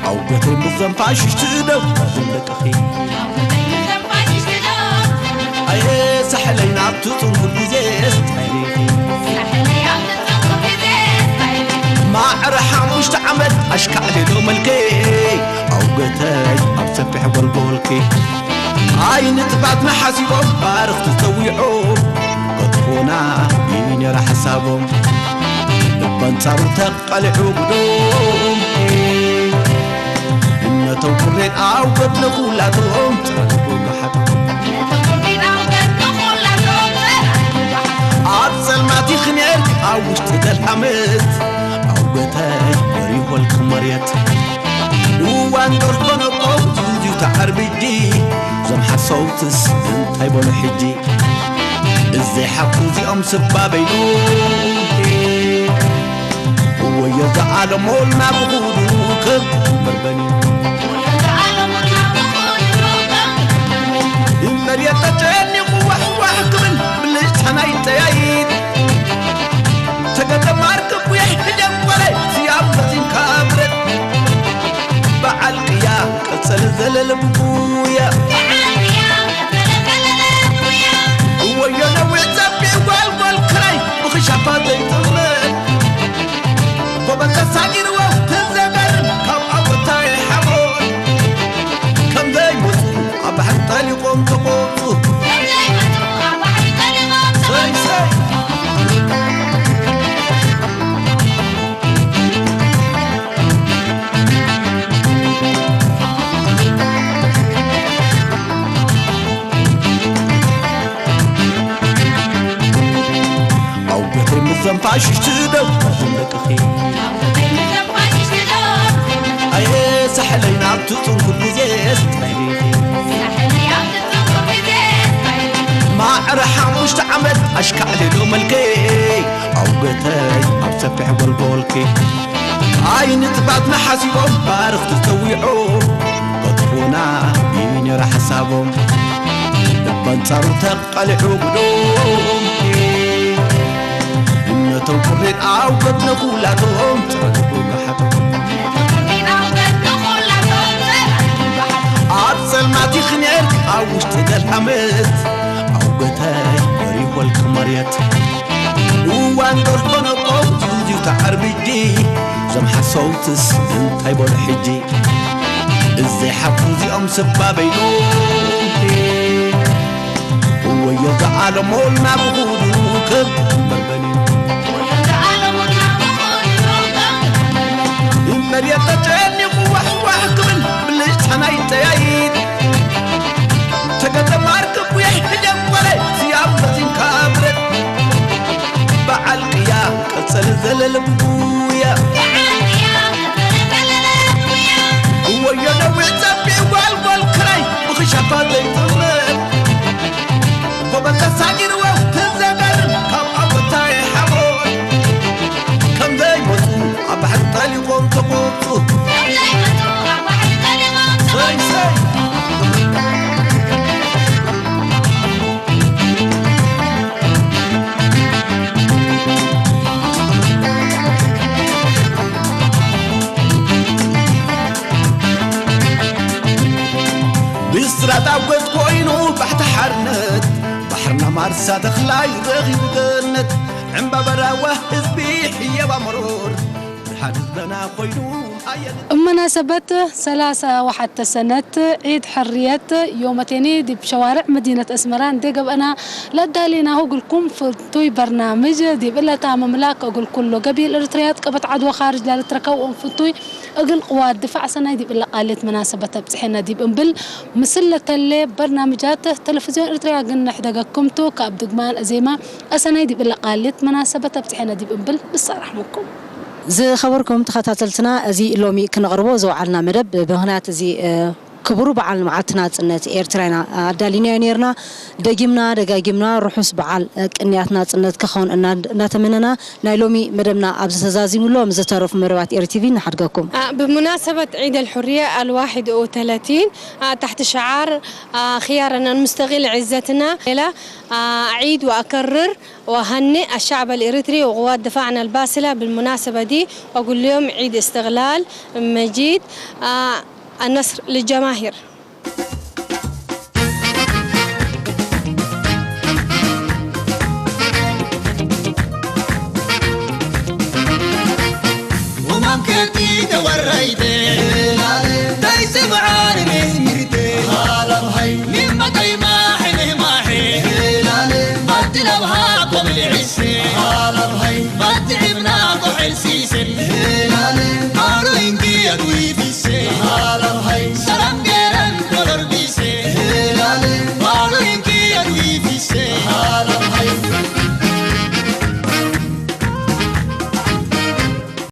ኣውገተይ ምስዘን ፋሽሽቲ ደው፣ እዞም ደቅኺ። ኣየ ሳሕለይ ናብቲ ጽንኩል ግዜ ስታይልኺ። ማዕረ ሓሙሽተ ዓመት ኣሽካዕሊሎ መልከይ፣ ኣውገተይ ኣብ ሰፊሕ ጎልጎልኪ። ኣይንጥፋትና ሓሲቦም ባርኽቲ ጸዊዖም፣ ከጥፍኡና እዩ ነይሩ ሓሳቦም። በንጻሩ ተቓሊዑ ብዶም፣ እምነቶም ቅሬት ኣውገት ንኹላቶም፣ ጽናት ብጉሓት። ኣብ ጸልማት ይኽኔር ኣብ ውሽጢ ዘልኣመት፣ ኣውገተይ በሪሆልክ መሬት። እዋን ዶር ኮነቆ ዙዚው ተዓርብጂ፣ እዞም ሓሰውትስ እንታይ በሉ ሕጂ? እዘይ ሓቁ እዚኦም ስባበይኑ እወዮ ዝዓለሞልና ብኹሉ ከም በርበኒ። እመርየት ተጨኒቑ ዋሕዋሕ ክብል ብልጭታ ናይ ጠያይት ተገደማር ክጉየሕ ሕጀም ቆለ ስያም ፈጺምካ ብረት በዓል ቅያ ቀጸለ ዘለለ ብጉያ። እወዮ ነዊሕ ጸቢብ ጓልጓል ክራይ ብኽሻፋ ዘይጥመት ጎበዝ ተሳጊርዎ ትዘገርም ካብ ኣቦታይ ሓሞት ከም ዘይመጹ ኣብ ባሕሪ ጠሊቖም ተቖጹ። ሰይ ሰይ። ኣውገተይ ምስዘን ፋሽሽቲ ደው፣ እዞም ደቅኺ። ኣየ ሳሕለይ ናብቲ ጽንኩል ግዜ ስታይልኺ። ማዕረ ሓሙሽተ ዓመት ኣሽካዕሊሎ መልከይ፣ ኣውገተይ ኣብ ሰፊሕ ጎልጎልኪ። ኣይንጥፋትና ሓሲቦም ባርኽቲ ጸዊዖም፣ ከጥፉ ና እዩ ነይሩ ሓሳቦም። በንጻሩ ተቓሊዑ ጉዶም እምነቶም ቅሬት ኣብ ገድነ ኩላቶም ጸረጉ ብሓቂ። ኣብ ጸልማት ይኽነር ኣብ ውሽጢ ገል ዓመት ኣብ ገታይ ወሪወልክ መሬት። እዋን ደርሆ ነቆም ዚዚው ተዓርብጂ ዞም ሓሰውትስ እንታይ በሉ ሕጂ። እዘይ ሓፉ እዚኦም ስባ በይኑ ወዮ ዘዓለሞልና ብኹሉ ከም እምበር በሊኑ። መሬት ተጨኒቑ ዋሕዋሕ ክብል ብልጭታ ናይ ጠያይት ተገጠማር ክጉየሕ ሕጀም ወላይ ስያም ፈጺምካ ብረት በዓል ቅያ ቀጸለ ዘለለ ብጉያ። ወዮ ነዊሕ ጸቢብ ጓልጓል ክራይ ብኽሻፋ ዘይጥመት። ጎበዝ ተሳጊርዎ ትዘገርም ካብ ኣቦታይ ሓቦት። ከም ዘይመጹ ኣብ ባሕሪ ጠሊቖም ተቖጹ። ሰይ ሰይ። ብስራት ኣጎት ኮይኑ ባሕቲ ሓርነት ባሕርና ማርሳ ተኽላይ ረኺቡ ገነት ዕምባበራዋ ህዝቢ ሕየባ መሮር ብሓድ ህዝበና ኮይኑ ኣየን እመናሰበት ሰላሳ ወሓተ ሰነት ዒድ ሕርየት ዮመቴኒ ዲብ ሸዋርዕ መዲነት ኣስመራ እንዴ ገብአና ለዳሌናሁ እግልኩም ፍቱይ በርናምጅ ዲብ እለታ መምላክ እግል ኩሎ ገቢል ኤርትርያት ቀበት ዓድዋ ኻርጅ ላልትረከብ ፍቱይ እግል ቅዋት ድፋዕ ሰናይ ዲብ እለ ቃሌት መናሰበት ኣብጽሐና ዲብ እምብል ምስል ለተሌ በርናምጃት ተለፍዝዮን ኤርትርያ ግን ንሕደገክምቱ ካብ ድግማን እዜማ ኣሰናይ ዲብ እለ ቃሌት መናሰበት ኣብጽሐና ዲብ እምብል ብሳራሕመኩም። ዝኸበርኩም ተኸታተልትና፣ እዚ ሎሚ ክነቕርቦ ዝወዓልና መደብ ብምኽንያት እዚ፣ እ፣ ክቡር በዓል መዓልቲ ናጽነት ኤርትራ ኢና ኣዳሊናዮ ነይርና። ደጊምና ደጋጊምና ርሑስ በዓል፣ እ፣ ቅንያት ናጽነት ክኸውን እና-፣ እናተመነና ናይ ሎሚ መደብና ኣብዚ ተዛዚሙ ኣሎ። ምስ ዝተረፉ መደባት ኤር ቲቪ ንሓድገኩም። آه، بمناسبة عيد الحرية الواحد وثلاثين، آه، تحت شعار، آه، خيارنا المستقل عزتنا، إلى، آه، أعيد وأكرر وأهنئ الشعب الإريتري وقوات دفاعنا الباسلة بالمناسبة دي، وأقول لهم عيد استقلال مجيد، آه، النصر للجماهير.